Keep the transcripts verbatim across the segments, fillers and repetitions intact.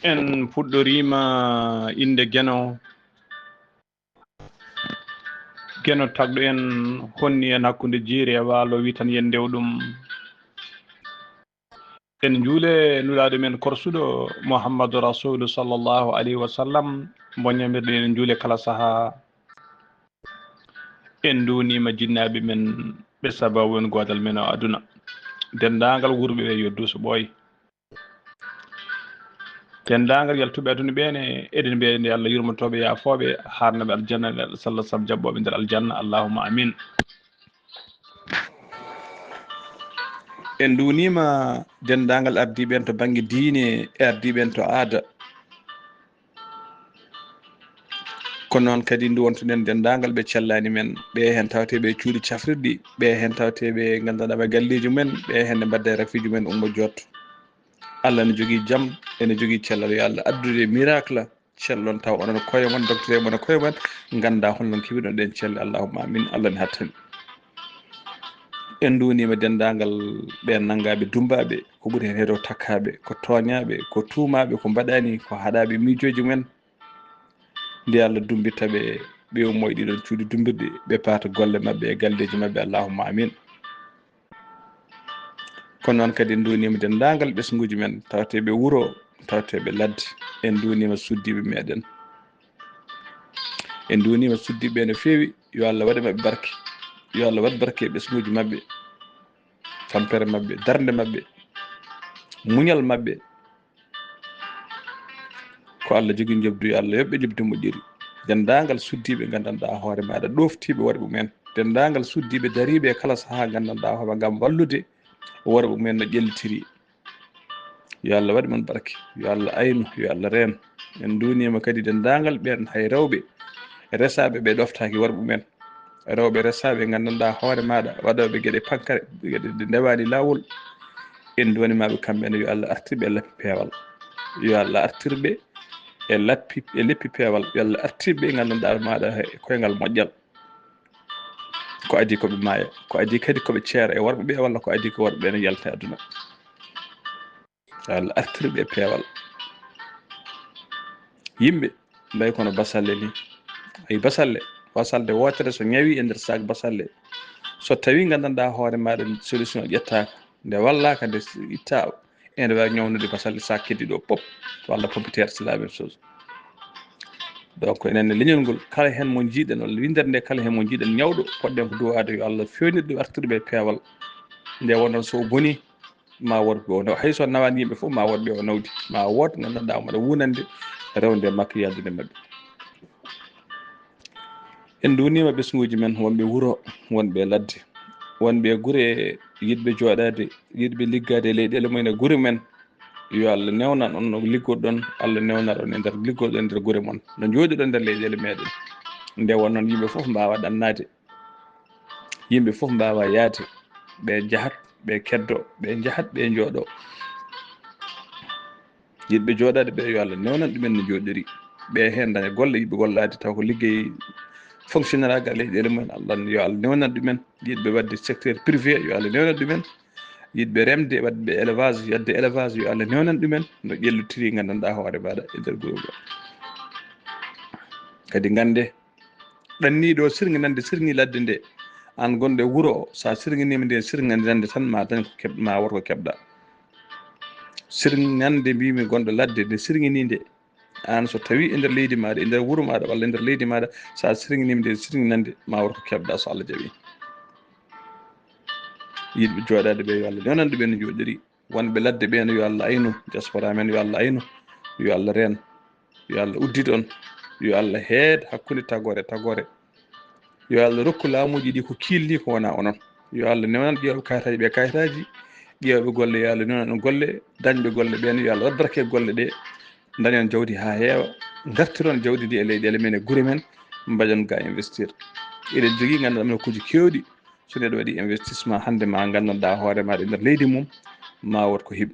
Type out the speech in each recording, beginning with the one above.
En puɗɗoriima innde Geno. Geno tagɗo en, honni en hakkunde jiiri e waalo, wi tan yen ndew ɗum. En njuule Nulaaɗo men korsuɗo Muhammadu Rasulu sallallahu alayhi wa sallam, mo ñamirɗen en njuule kala sahaa. En nduuniima jinnaaɓe men ɓe sababu en goodal men o aduna. Denndaangal wurɓe ɓe yo duuso ɓooy. Denndaangal yaltuɓe aduna ɓeene, eɗen mbiya nde Allah yurmotooɓe, yaafooɓe, haarnaɓe aljanna, nde Allah sallah sallam jaɓɓooɓe nder aljanna. Allahumma amin. En nduuniima denndaangal ardiiɓe en to bannge diine e ardiiɓe en to aada. Ko noon kadi nduwontuɗen denndaangal ɓe cellaani men, ɓe heen tawetee ɓe cuuɗi cafrirɗi, ɓe heen tawetee ɓe nganndanɗaa ɓe galleeji men, ɓe heen ne mbadda e rafiiji men ummo joot. Allah ne jogii jam, ene jogii cellal. Yo Allah addude miracle, cellon taw onon koye mon, docteur mon e koye mon, ngannda holno keɓiɗon ɗen celle. Allahumma amin, Allah ne hattani. En nduuniima denndaangal ɓe nanngaaɓe, dummbaaɓe, ko ɓuri heen heedo takkaaɓe, ko tooñaaɓe, ko tuumaaɓe, ko mbaɗaani, ko haɗaaɓe miijooji mumen. Nde Allah dummbita ɓe, ɓe ummo e ɗiɗon cuuɗi dummbirɗi, ɓe paata golle maɓɓe e galleeji maɓɓe. Allahumma amin. Ko noon kadi en nduuniima denndaangal ɓesnguuji men, tawetee ɓe wuro, tawetee ɓe ladde. En nduuniima suddiiɓe meɗen. En nduuniima suddiiɓe no feewi. Yo Allah waɗ e maɓɓe barke. Yo Allah waɗ barke e ɓesnguuji maɓɓe, tampere maɓɓe, darnde maɓɓe, muñal maɓɓe. Ko Allah jogii njoɓdi, yo Allah yoɓ ɓe njoɓdi moƴƴiri. Denndaangal suddiiɓe nganndanɗaa hoore maaɗa, ɗooftiiɓe worɓe mumen. Denndaangal suddiiɓe dariiɓe e kala sahaa nganndanɗaa hoore ngam wallude worɓe mumen no ƴellitiri. Yo Allah waɗ e mon barke, yo Allah aynu, yo Allah reen. En nduuniima kadi denndaangal ɓeen hay rewɓe resaaɓe ɓe ɗooftaaki worɓe mumen. Rewɓe resaaɓe nganndanɗaa hoore maaɗa, waɗooɓe geɗe pankare, geɗe ɗe ndewaani laawol. En nduwaniima ɓe kamɓe ne, yo Allah artir ɓe e lappi peewal. Yo Allah artir ɓe e lappi, e leppi peewal. Yo Allah artir ɓe nganndanɗaa maaɗa e koyngal moƴƴal. Ko adii ko ɓe maaya, ko adii kadi ko ɓe ceera e worɓe ɓe, walla ko adii ko worɓe ɓe ne yalta e aduna. Yo Allah artir ɓe e peewal. Yimɓe mbayi kono basalle ni. Ayi basalle, basalle wootere so ñawi e nder saak basalle. So tawi nganndanɗaa hoore maaɗa solution ƴettaaka, nde wallaaka, nde itta, ene waawi ñawnude basalle saak keddi ɗo pop, walla pompiteer, c'est la même chose. Donc, enen ne leñol ngol, kala heen mo njiiɗen, walla winndere nde, kala heen mo njiiɗen ñawɗo, poɗɗen ko duwaade yo Allah feewnir ɗum, artir ɓe e peewal. Nde wonno so o boni, ma wood ɓe o naw-, hay so nawaani yimɓe fof, ma wood ɓe o nawdi, ma wood nganndanɗaa omo waɗa wunande, rewde e makko, yaldude e maɓɓe. En nduuniima ɓesnguuji men, wonɓe wuro, wonɓe ladde, wonɓe gure, yiɗɓe jooɗaade, yiɗɓe liggaade e leyɗeele mumen e gure men. Yo Allah newnan on no liggorɗon, Allah newnan on e nder liggorɗon e nder gure mon, no njooɗiɗon nder leyɗeele meɗen. Nde won noon yimɓe fof mbaawa ɗannaade, yimɓe fof mbaawa yaade, ɓe njahat, ɓe keddo, ɓe njahat, ɓe njooɗo. Yiɗɓe jooɗaade ɓe, yo Allah newnan ɗumen no njooɗiri. Ɓe heen daña golle, yiɗɓe gollaade taw ko liggey fonctionnaire aga leyɗeele mumen, Allah yo Allah newnan ɗumen. Yiɗɓe waɗde secteur privé, yo Allah newnan ɗumen. Yiɗɓe remde, waɗde élevage, yadde élevage, yo Allah newnan ɗumen no ƴellitiri nganndanɗaa hoore maaɗa e nder gure goo. Kadi ngannde, ɗanniiɗo sirŋinande sirŋi ladde nde, aan gonɗo e wuro o, so a sirŋiniima nde sirŋinande tan, ma dañ ko keɓ-, ma wood ko keɓɗaa. Sirŋande mbiymi gonɗo ladde nde sirŋinii nde, aan so tawii e nder leydi maaɗa, e nder wuro maaɗa, walla e nder leydi maaɗa, so a sirŋiniima nde sirŋinande, ma wood ko keɓɗaa so Allah jaɓii. Yiɗɓe jooɗaade ɓe, yo Allah newnan ɗumen no njooɗiri. Wonɓe ladde ɓeen, yo Allah aynu. Diaspora men, yo Allah aynu. Yo Allah reen. Yo Allah uddit on. Yo Allah heed hakkunde tagoore e tagoore. Yo Allah rokku laamuuji ɗi ko kiilnii, ko wonaa onon. Yo Allah newnan ƴeewɓe kayitaaji ɓe kayitaaji. Ƴeewɓe golle, yo Allah newnan on golle. Dañɓe golle ɓeen, yo Allah waɗ barke e golle ɗe. Dañon jawdi haa heewa. Ngartiron jawdi ndi e leyɗeele men e gure men. Mbaɗon ga investir. Eɗen jogii, nganndanɗaa, nokkuuji keewɗi. So neɗɗo waɗi investissement hannde, ma nganndanɗaa hoore maaɗa e nder leydi mum, ma wood ko heɓi.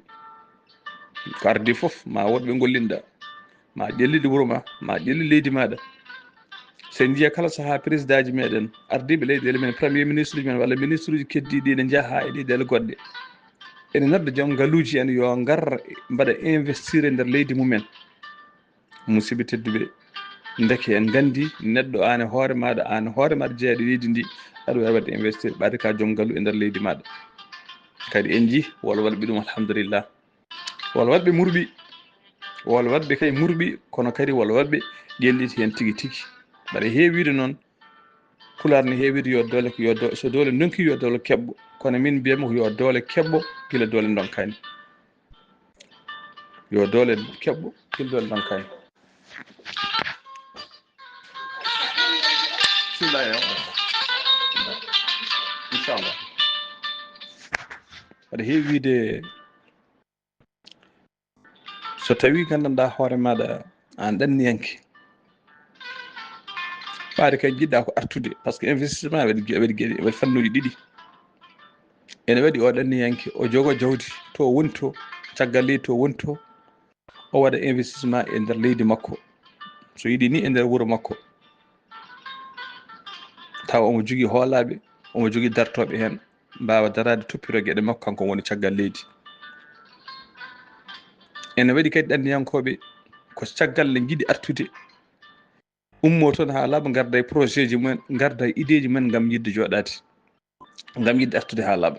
Ko ardii fof, ma wood ɓe ngollinɗaa, ma ƴelliti wuro ma, ma ƴellit leydi maaɗa. So en njiya kala sahaa président ji meɗen, ardiiɓe leyɗeele men, premier ministre ji men, walla ministre uji keddiiɗi ne njaha e leyɗeele goɗɗe. Ene nodda joom ngaluuji en yo ngar mbaɗa investir e nder leydi mumen. Musidɓe tedduɓe, ndeke en nganndi neɗɗo aan e hoore maaɗa, aan e hoore maaɗa jeyaaɗo leydi ndi, aɗa waawi waɗde investir, ɓaade ka joom ngalu e nder leydi maaɗa. Kadi en njii wala waɗɓe ɗum, alhamdulillah. Wala waɗɓe murɓi, wala waɗɓe kay murɓi, kono kadi wala waɗɓe ƴelliti heen tigi tigi. Mbaɗa heewiide noon, Pulaar ne heewiide yo doole, yo do-, so doole ndonki yo doole keɓɓo. Kono min mbiyatmi ko yo doole keɓɓo gila doole ndonkaani. Yo doole keɓɓo gila doole ndonkaani. Bismillah, yo. Inchallah. Aɗa heewi wiide, so tawi nganndanɗaa hoore maaɗa aan ɗanniyanke, ɓaade kay njiɗɗaa ko artude, par ce que investissement waɗi, waɗi geɗe, waɗi fannuuji ɗiɗi. Ene waɗi o ɗanniyanke, o jogo jawdi to woni to, caggal leydi to woni to, o waɗa investissement e nder leydi makko, so yiɗi ni e nder wuro makko, tawa omo jogii hoolaaɓe, omo jogii dartooɓe heen, mbaawa daraade toppitoo geɗe makko, kanko woni caggal leydi. Ene waɗi kadi ɗanniyankooɓe ko caggal nde njiɗi artude, ummoo toon haa laaɓa, ngarda e projet ji mumen, ngarda e idée ji mumen ngam yiɗde jooɗaade, ngam yiɗde artude haa laaɓa,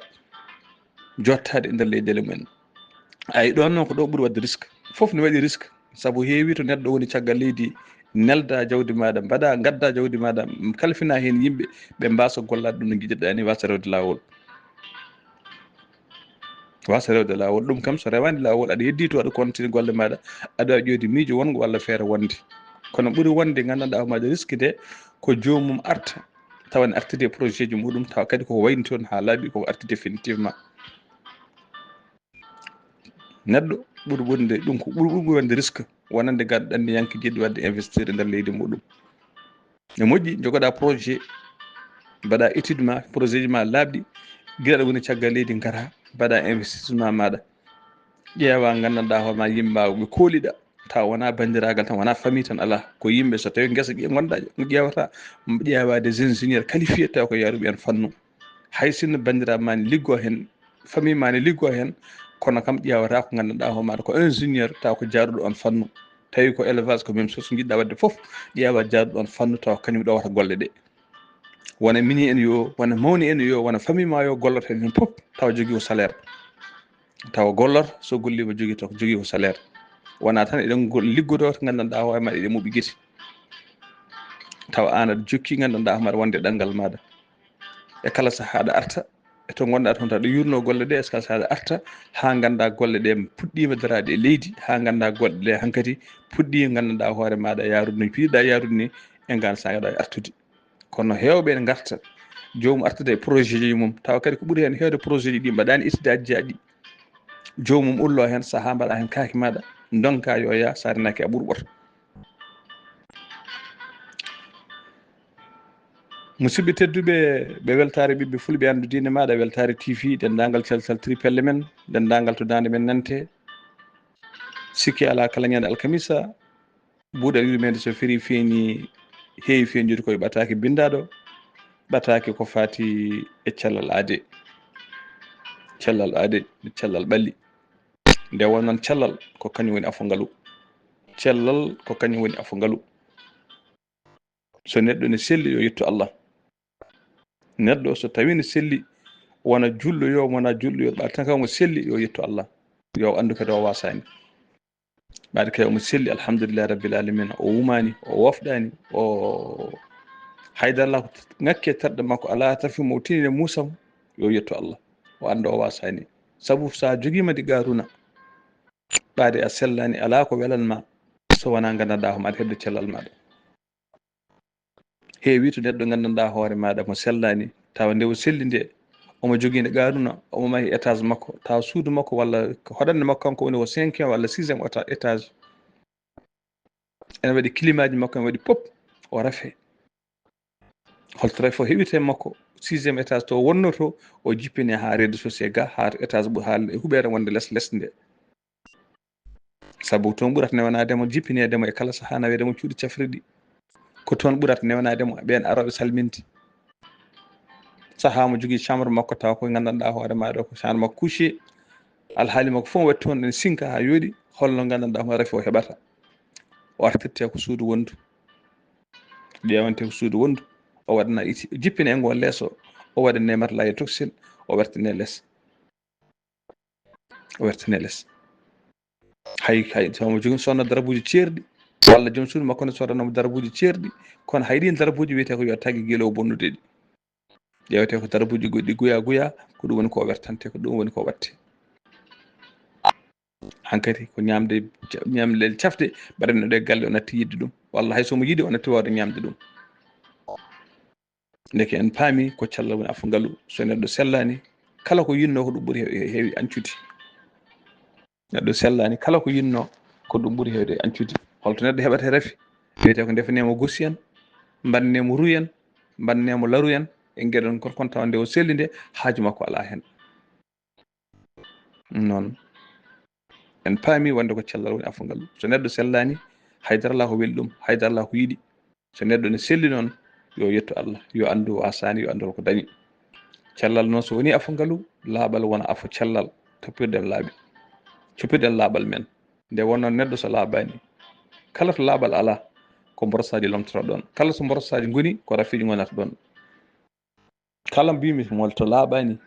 jottaade e nder leyɗeele mumen. Ay, ɗoon noon ko ɗo ɓuri waɗde risque. Fof ne waɗi risque, sabu heewi to neɗɗo woni caggal leydi, nelda jawdi maaɗa, mbaɗa, ngadda jawdi maaɗa, kalfina heen yimɓe, ɓe mbaasa gollaade ɗum no njiɗirɗaa ni, waasa rewde laawol. Waasa rewde laawol. Ɗum kam, so rewaani laawol, aɗa heddi to, aɗa continue golle maaɗa, aɗa waawi ƴeewde miijo wonngo walla feere wonnde. Kono ɓuri wonde, nganndanɗaa hoore maaɗa risque de, ko joomum arta, tawa ne artiri e projet ji muɗum, tawa kadi koko wayni toon haa laaɓi, koko arti définitivement. Neɗɗo ɓuri wonde, ɗum ko ɓuri, ɓuri wonde risque, wonande ngarɗo ɗanniyanke jiɗɗo waɗde investir e nder leydi muɗum. Ne moƴƴi, njogoɗaa projet, mbaɗa étude ma, projet ji ma laaɓɗi, gila aɗa woni caggal leydi, ngara, mbaɗa investissement maaɗa. Ƴeewa, nganndanɗaa hoore ma, yimɓe ma ɓe kooliɗa, tawa wonaa banndiraagal tan, wonaa famille tan, alaa. Ko yimɓe, so tawi ngesa ƴe-, ngonɗaa, ƴeewata, ƴeewa des ingénieurs qualifiés, tawa ko yaaruɓe en fannu. Hay sinno banndiraaɓe ma ne liggoo heen, famille ma ne liggoo heen, kono kam ƴeewata ko nganndanɗaa hoore maaɗa ko ingénieur, tawa ko jaaruɗo on fannu. Tawi ko élevage, ko même chose, njiɗɗaa waɗde fof, ƴeewa jaaruɗo on fannu, tawa kañum ɗowata golle ɗe. Wona mini en yo, wona mawni en yo, wona famille ma yo, golloto heen fof, tawa jogii ko salaire. Tawa gollor, so golliima jogii to, jogii ko salaire. Wonaa tan eɗen gol-, liggodoo to nganndanɗaa hoore maaɗa eɗen moɓi gite. Tawa aan aɗa jokki nganndanɗaa hoore maaɗa wonde ɗanngal maaɗa. E kala sahaa aɗa arta, e to ngonɗaa toon, tawa aɗa yuurnoo golle ɗe, e kala sahaa aɗa arta, haa nganndaa golle ɗe puɗɗiima daraade e leydi, haa nganndaa golle ɗe hankadi puɗɗii nganndanɗaa hoore maaɗa yaarude no piɗɗaa yaarude ni, e ngaan sahaa aɗa artude. Kono heewɓe ene ngarta, joomum artude e projet ji mum, tawa kadi ko ɓuri heen heewde projet ji ɗi mbaɗaani étude aji jaaɗi. Joomum ulloo heen, sahaa mbaɗa heen kaake maaɗa, ndonka yo yaa, so a renaaki a ɓurɓoto. Musidɓe tedduɓe, ɓe weltaare ɓiɓɓe fulɓe anndu diine maaɗa, weltaare T V, denndaangal calcal tripelle men, denndaangal to daande men nante. Sikki alaa, kala ñande alkamisa, buuɗal yurmeende so firi feeñi, heewi feeñude koye ɓataake binndaaɗo. Ɓataake ko faati e cellal aade. Cellal aade, cellal ɓalli. Nde wonnon cellal ko kañum woni afo ngalu. Cellal ko kañum woni afo ngalu. So neɗɗo ne selli, yo yettu Allah. Neɗɗo so tawi ne selli, wona julɗo yo, wona julɗo yo, ɓa tan kam o selli, yo yettu Allah. Yo anndu kadi o wasaani. Ɓaade kay omo selli, alhamdulillahi rabbil alamin. O wumaani, o wofɗaani, o haydara alaa ko ŋakki e terɗe makko, alaa tafi mo tinine muusam, yo yettu Allah. O annda o wasaani. Sabu so a jogiima ndi Qaaruuna, ɓaade a sellaani, alaa ko welan ma so wonaa nganndanɗaa hoore maaɗa heɓde cellal maaɗa. Heewi to neɗɗo nganndanɗaa hoore maaɗa mo sellaani, tawa nde o selli nde, omo jogii nde Qaaruuna, omo mahi étage makko, tawa suudu makko walla hoɗannde makko kanko woni ko cinquième walla sixième ota-, étage. Ene waɗi climaaji makko, ene waɗi pop, o rafe. Holto rafi o heɓirta e makko? Sixième étage to wonnoto, o jippini haa rez-de-chaussée ga, haa étage ɓu-, haa huɓeere wonde les, les nde. Sabu toon ɓurata newanaade mo, jippineede mo e kala sahaa, naweede mo cuuɗi cafrirɗi. Ko toon ɓurata newanaade mo, ɓeen arooɓe salminde. Sahaa mo jogii chambre makko, tawa ko nganndanɗaa hoore maaɗa ko chambre makko couché, Alhaali makko fof watti toon, en sinka haa yooɗi, holno nganndanɗaa hono rafi o heɓata. O artirte ko suudu wondu, ƴeewante ko suudu wondu, o waɗana iti, jippine e ngoon leeso, o waɗane matelas e toksin, o wertine les. O wertine les. Hay, hay, so omo jogii sodna darabuuji ceerɗi, walla joom suudu makko ne sodana mo darabuuji ceerɗi, kono hay ɗiin darabuuji wiyetee ko yo tagge gila o bonnude ɗi. Ƴeewetee ko darabuuji goɗɗi guya guya, ko ɗum woni ko wertante, ko ɗum woni ko watte. Hankadi ko ñaamde, ñaamde cafde, mbaɗanno ɗe galle, o natti yiɗde ɗum. Walla hay so mo yiɗi, o natti waawde ñaamde ɗum. Ndeke en paami ko cellal woni afa ngalu. So neɗɗo sellaani, kala ko yinnoo ko ɗum ɓuri heew-, heewi ancude. Neɗɗo sellaani, kala ko yinnoo ko ɗum ɓuri heewde ancude. Holto neɗɗo heɓata rafi? Wiyetee ko ndefanee mo gosi en, mbaɗanee mo ruy en, mbaɗanee mo laru en, e geɗe ɗon kon, kon tawa nde o selli nde, haaju makko alaa heen. Ɗum noon, en paami wonde ko cellal woni afa ngalu. So neɗɗo sellaani, haydara alaa ko weli ɗum, haydara alaa ko yiɗi. So neɗɗo ne selli noon, yo yettu Allah, yo anndu waasaani, yo anndu ko dañi. Cellal noon, so wonii afa ngalu, laaɓal wona afa cellal, toppirɗen laaɓi, coppirɗen laaɓal men. Nde wonnoo neɗɗo so laaɓaani, kala to laaɓal alaa, ko mborosaaji lomtotoo ɗoon. Kala so mborosaaji ngoni, ko rafiiji ngonata ɗoon. Kala mbiimi mo to laaɓaani,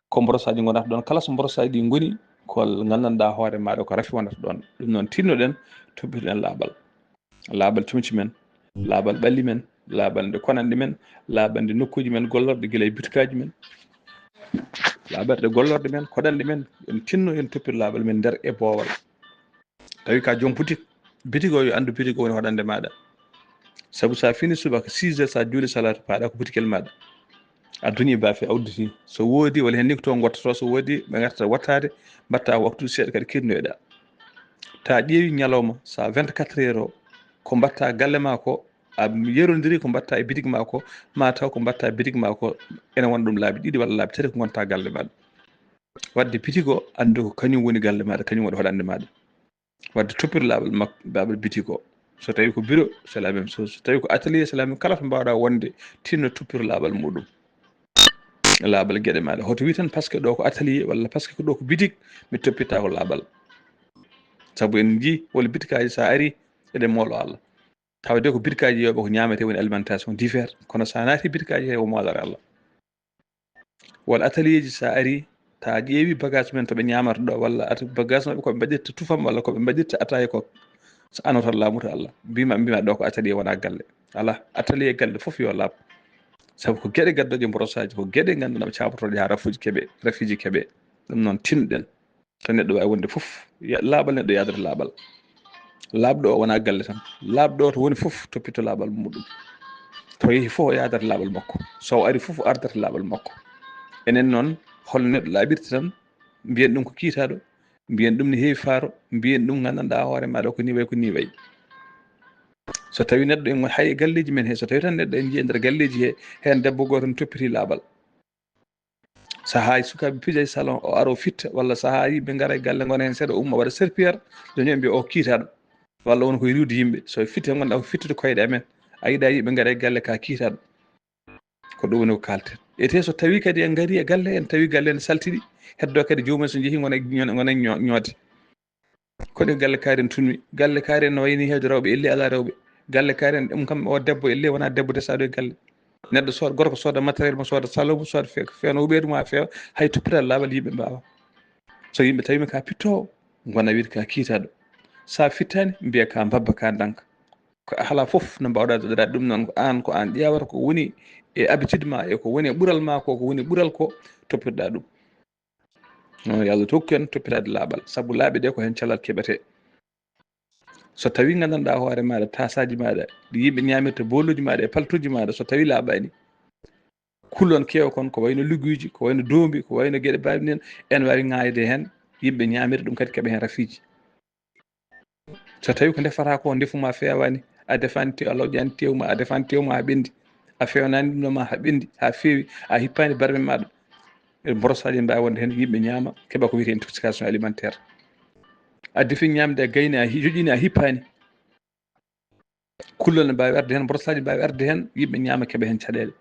ko mborosaaji ngonata ɗoon. Kala so mborosaaji ɗi ngoni, ko nganndanɗaa hoore maaɗa ko rafi wonata ɗoon. Ɗum noon, tinnoɗen, toppitoɗen laaɓal. Laaɓal comci men, laaɓal ɓalli men, laaɓal nde konanɗe men, laaɓal nde nokkuuji men gollorɗe gila e bitikaaji men, laaɓal nde gollorɗe men, koɗanɗe men, en tinno en toppito laaɓal men nder e boowal. Tawi ka joom boutique, boutique o yo anndu boutique o woni hoɗande maaɗa. Sabu so a fini subaka six heures, so a juuli salaatu, paaɗa ko boutique el maaɗa. A duñi baafe, a udditi. So woodi, walla heen ni ko toon ngottotoo, so woodi, ɓe ngarta wattaade, mbaɗta waktu seeɗa kadi kirnoyɗa. Ta ƴeewi ñalawma, so a vingt-quatre heures o, ko mbaɗta galle maa ko, a yerondiri ko mbaɗta e boutique maa ko, ma taw ko mbaɗta e boutique maa ko, ene wona ɗum laabi ɗiɗi walla laabi tati ko ngonta galle maaɗa. Wadde boutique o, anndu ko kañum woni galle maaɗa, kañum woni hoɗande maaɗa. Wadde toppito laaɓal mak-, laaɓal boutique o. So tawi ko bureau, c'est la même chose. So tawi ko atelier, c'est la même. Kala to mbaawɗa wonde, tinno toppito laaɓal muɗum. Laaɓal geɗe maaɗa. Hoto wi tan, parce que ɗo ko atelier, walla parce que ko ɗo ko boutique, mi toppitaako laaɓal. Sabu en njii, walla boutique aji, so a ari, eɗen moolo Allah. Tawde ko boutique aji yooɓe ko ñaamete woni alimentation divers. Kono so a naati boutique aji he, o moolare Allah. Walla atelier ji, so a ari, ta ƴeewi bagage men to ɓe ñaamata ɗo, walla at-, bagage maɓɓe ko ɓe mbaɗirta tufam, walla ko ɓe mbaɗirta ataaya ko, so a nootan laamu to Allah. Mbima, mbima ɗo ko atelier, wona galle. Alaa, atelier e galle fof yo laaɓ. Sabu ko geɗe gaddooje mborosaaji, ko geɗe ngannduɗaa ɓe caabotooɗe haa rafuuji keɓe, rafiiji keɓe. Ɗum noon tinnoɗen. To neɗɗo waawi wonde fof, ya-, laaɓal neɗɗo yaadata laaɓal. Laaɓɗo o wona galle tan. Laaɓɗo o to woni fof toppito laaɓal muɗum. To yehi fof o yaadata laaɓal makko. So o ari fof o ardata laaɓal makko. Enen noon, hol neɗɗo laaɓirta tan, mbiyen ɗum ko kiitaaɗo, mbiyen ɗum ne heewi faaro, mbiyen ɗum nganndanɗaa hoore maaɗa ko ni wayi, ko ni wayi. So tawi neɗɗo en hay e galleeji men he, so tawi tan neɗɗo en njii e nder galleeji he, heen debbo gooto ne toppiti laaɓal. Sahaaji sukaaɓe pijay salon, o ara o fitta, walla sahaaji yimɓe ngara e galle ngona heen seeɗa, o umma waɗa serpillère, jooni ɓe mbiya o kiitaaɗo. Walla won koye riiwde yimɓe, so fitte ngonɗaa ko fittude koyɗe amen, a yiɗaa yimɓe ngara e galle ka kiitaaɗo. Ko ɗum woni ko kaalten. E te so tawi kadi en ngari e galle, en tawi galle ne saltiɗi, heddo kadi joomum en so njehi ngona, ngona, ngona ño-, ñoode. Kono galle kaari en tunwi, galle kaari en no wayni heewde rewɓe, ellee alaa rewɓe. Galle kaari en, ɗum kam, o debbo ellee wonaa debbo desaaɗo e galle. Neɗɗo sooda, gorko sooda matériel mo, sooda salon mo, sooda fe-, feewna huɓeedu ma, feew-, hay toppitaade laaɓal yimɓe mbaawa. So yimɓe tawi ma ka pittoowo, ngona wiide ka kiitaaɗo. So a fittaani, mbiya ka mbabba, ka ndanka. Ko a halaa fof no mbaawɗaa daɗiraade ɗum noon, ko aan, ko aan ƴeewata ko woni e habitude ma, e ko woni e ɓural ma ko, ko woni e ɓural ko, toppitoɗaa ɗum. No, yo Allah hokku en toppitaade laaɓal, sabu laaɓi ɗe ko heen cellal keɓetee. So tawi nganndanɗaa hoore maaɗa, taasaaji maaɗa, ɗi yimɓe ñaamirta, booluuji maaɗa e paltuuji maaɗa, so tawi laaɓaani, kullon keewa kon, ko wayno lugguuji, ko wayno doombi, ko wayno geɗe baawɗe nen, en waawi ŋaayde heen, yimɓe ñaamirta ɗum kadi keɓa heen rafiiji. So tawi ko ndefata ko, ndefu ma feewaani, a defaani tew-, a lawƴaani tew ma, a defaani tew ma haa ɓenndi, a feewnaani ɗum ma haa ɓenndi, haa feewi, a hippaani barme maaɗa, e mborosaaji mbaawi wonde heen, yimɓe ñaama, keɓa ko wiyetee intoxication alimentaire. A defi ñaamde, a gayni, a hi-, joƴƴini, a hippaani. Kullon ne mbaawi arde heen, mborosaaji mbaawi arde heen, yimɓe ñaama, keɓa heen caɗeele.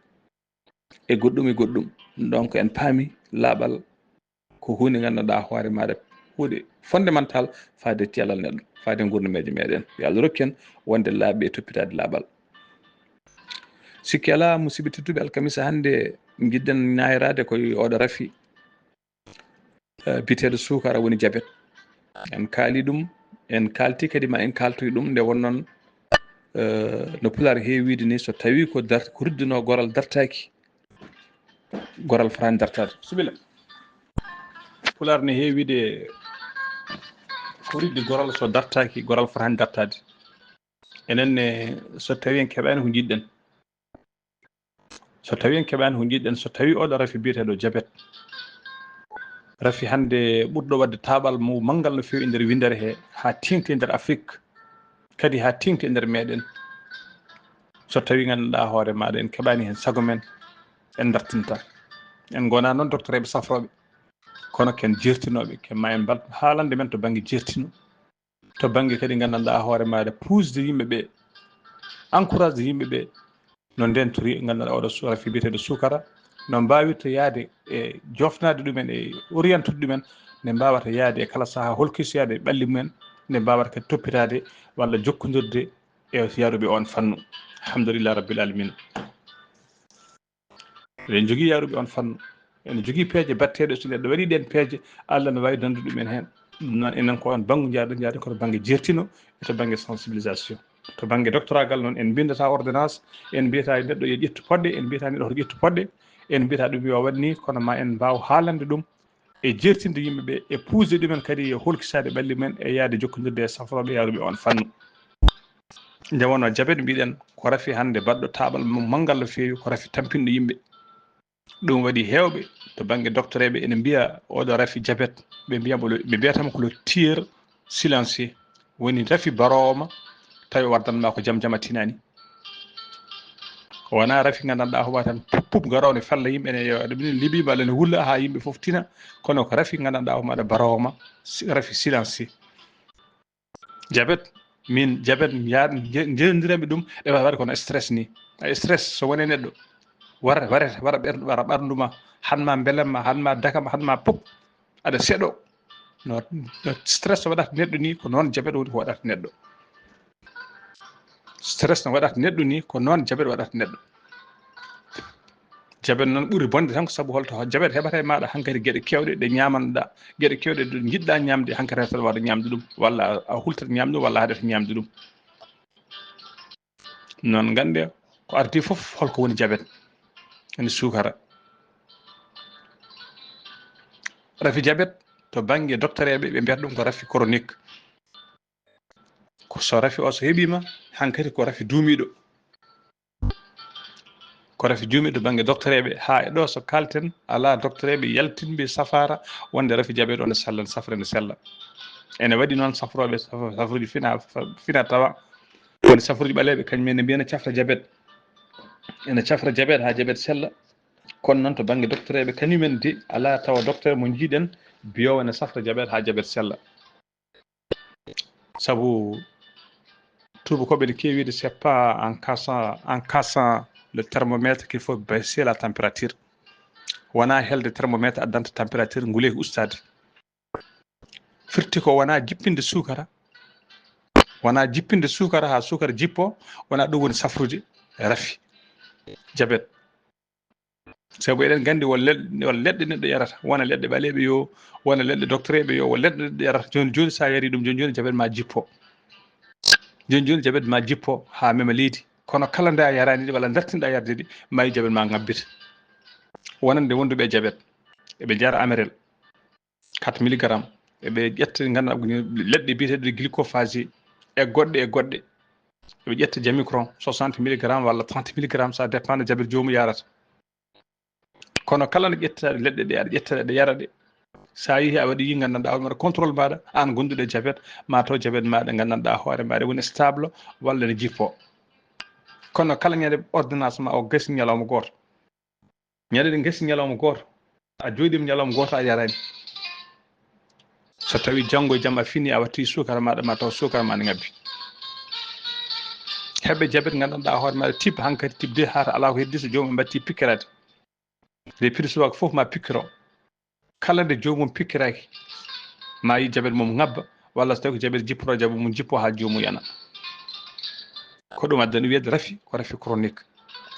E goɗɗum, e goɗɗum. Donc, en paami laaɓal ko huunde nganndanɗaa hoore maaɗa, huunde fondamental faade cellal neɗɗo, faade ngurndameeje meɗen. Yo Allah rokku en wonde laaɓɓe e toppitaade laaɓal. Sikke alaa, musidɓe tedduɓe, alkamisa hannde njiɗɗen ñaayraade koye oɗo rafi, eh, biyeteeɗo suukara woni jabet. En kaali ɗum, en kaalti kadi ma en kaaltoy ɗum nde wonnoon, eh, no Pulaar heewi wiyde ni, so tawii ko dar-, ko ridduno goral dartaaki, goral fotaani dartaade. Subila. Pulaar ne heewi wiyde ko riddi goral so dartaaki, goral fotaani dartaade. Enen ne, so tawii en keɓaani ko njiɗɗen, so tawii en keɓaani ko njiɗɗen, so tawii oɗo rafi biyeteeɗo jabet, rafi hannde ɓurɗo waɗde taaɓal mo manngal no feewi e nder winndere he, haa teeŋti e nder Afrik, kadi haa teeŋti e nder meɗen. So tawii nganndanɗaa hoore maaɗa en keɓaani heen sago men, en dartinta. En ngonaa noon doktoreeɓe safrooɓe, kono ken jeertinooɓe, ken ma en mbal haalande men to bannge jeertino, to bannge kadi nganndanɗaa hoore maaɗa puusde yimɓe ɓe, encouragede yimɓe ɓe, no ndeentori nganndanɗaa oɗo su-, rafi biyeteeɗo suukara, no mbaawirta yahde e joofnaade ɗumen, e orientude ɗumen, nde mbaawata yahde e kala sahaa holkisoyaade e ɓalli mumen, nde mbaawata kadi toppitaade walla jokkondirde e yaaruɓe oon fannu. Alhamdulillah Rabbil Alamina. Eɗen njogii yaaruɓe oon fannu. Ene jogii peeje batteeɗe, so neɗɗo waɗii ɗeen peeje, Allah no waawi nanndude ɗum en heen. Ɗum noon, enen ko oon banngu njaaɗen, njaaɗen ko to bannge jeertino e to bannge sensibilisation. To bannge doktoraagal noon, en mbinndataa ordonnance, en mbiyataa neɗɗo yo ƴettu poɗɗe, en mbiyataa neɗɗo hoto ƴettu poɗɗe, en mbiyataa ɗum yo waɗ nii, kono ma en mbaaw haalande ɗum e jeertinde yimɓe ɓe, e puusde ɗumen kadi e holkisaade ɓalli mumen, e yahde jokkondirde e safrooɓe yaaruɓe oon fannu. Nde wonno jabet, mbiɗen ko rafi hannde baɗɗo taaɓal mum manngal no feewi, ko rafi tampinɗo yimɓe. Ɗum waɗi heewɓe to bannge doktoreeɓe ene mbiya oɗo rafi jabet, ɓe mbiya mo le, ɓe mbiyata mo ko le tueur silencieux, woni rafi baroowo ma, tawi o waddan ma ko jam jam a tinaani. Wonaa rafi nganndanɗaa hoɓa tan pup pup garoowo ne fella yimɓe ne, yo aɗa minen liɓi ma, aɗa ne wulla haa yimɓe fof tina, kono ko rafi nganndanɗaa homaɗa baroowo ma, si-, rafi silencieux. Jabet, min jabet, mi yaad-, nje-, njewndiranmi ɗum, ɗe waɗa waɗde kono stress ni. Ay, stress so woni e neɗɗo, wara, wara, wara ɓer-, wara ɓanndu ma, han ma mbelam ma, han ma dakam, han ma pop, aɗa seɗo. No, no stress waɗata neɗɗo ni, ko noon jabet woni ko waɗata neɗɗo. Stress no waɗata neɗɗo ni, ko noon jabet waɗata neɗɗo. Jabet noon ɓuri bonde tan ko sabu holto jabet heɓata e maaɗa hankadi geɗe keewɗe ɗe ñaamanɗaa, geɗe keewɗe ɗe njiɗɗaa ñaamde, hankadi tan waɗa ñaamde ɗum, walla a, a hultat ñaamde ɗum, walla a haɗata ñaamde ɗum. Noon ngannde ko ardi fof holko woni jabet, ene suukara. Rafi jabet to bannge doktoreeɓe, ɓe mbiyata ɗum ko rafi chronique. Ko so rafi o so heɓiima, hankadi ko rafi duumiiɗo. Ko rafi duumiiɗo bannge doktoreeɓe, haa e ɗo so kaalten, alaa doktoreeɓe yaltinɓe safaara wonde rafi jabet o ne sella, safre ne sella. Ene waɗi noon safrooɓe saf-, safruuji fina, fina tawa, woni safruuji ɓaleeɓe, kañum en ne mbiya ne cafra jabet. Ene cafra jabet haa jabet sella. Kono noon to bannge doktoreeɓe, kañum en de, alaa tawa doktore mo njiiɗen biyoowo ne safra jabet haa jabet sella. Sabu tuubakooɓe ne keewi wiide, c'est pas en cassant, en cassant le thermomètre qu'il faut baisser la température. Wonaa helde thermomètre addanta température nguleeki ustaade. Firti ko wonaa jippinde suukara, wonaa jippinde suukara haa suukara jippo, wonaa ɗum woni safrude rafi, jabet. Sabu eɗen nganndi won lel-, won leɗɗe neɗɗo yarata, wona leɗɗe ɓaleeɓe yo, wona leɗɗe doktoreeɓe yo, won leɗɗe neɗɗo yarata. Jooni jooni, so a yarii ɗum, jooni jooni jabet ma jippo. Jooni jooni jabet ma jippo haa mema leydi. Kono kala nde a yaraani ɗi walla dartinɗa yarde ɗi, maayi jabet ma ngabbita. Wonande wonduɓe e jabet, eɓe njara amerel, quatre milligrammes, eɓe ƴetta, ngannduɗaa, leɗɗe biyeteeɗe glycophage e goɗɗe e goɗɗe. Eɓe ƴetta jamicron, soixante milligrammes walla trente milligrammes, ça dépend no jabet joomum yarata. Kono kala no ƴetta leɗɗe ɗe, aɗa ƴetta ɗe, aɗa yara ɗe. So a yehii a waɗi, yi nganndanɗaa hoore maaɗa contrôle maaɗa, aan gonduɗo e jabet, ma taw jabet maaɗa nganndanɗaa hoore maaɗa woni stable walla ne jippo. Kono kala ñande ordonnance ma o gasi ñalawma gooto. Ñande ɗe gasi ñalawma gooto, a jooɗiima ñalawma gooto a yaraani. So tawii janngo e jam a fini, a watti suukara maaɗa, ma taw suukara ma ne ngabbi. Heɓɓe jabet nganndanɗaa hoore maaɗa type, hankadi type deux, hata alaa ko heddi so joomum mbaɗti pikkiraade. Les prix suwak fof ma pikkiro. Kala nde joomum pikkiraaki, ma yi jaɓel mum ŋabba, walla so tawi ko jaɓel jippotoo, jaɓel mum jippo haa joomum yana. Ko ɗum addani wiyde rafi, ko rafi chronique.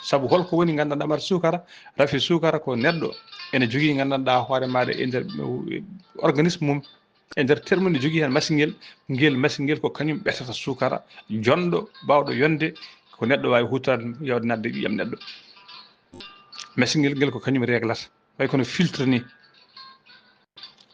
Sabu holko woni nganndanɗaa mbaɗa suukara? Rafi suukara ko neɗɗo ene jogii nganndanɗaa hoore maaɗa e nder organisme mum, e nder terme ne jogii heen masiŋel, ngel masiŋel ko kañum ɓetata suukara, jonɗo, baawɗo yonde, ko neɗɗo waawi huutoraade, yawde naatde e ƴiiƴam neɗɗo. Masiŋel ngel ko kañum reglata, way kono filtre ni,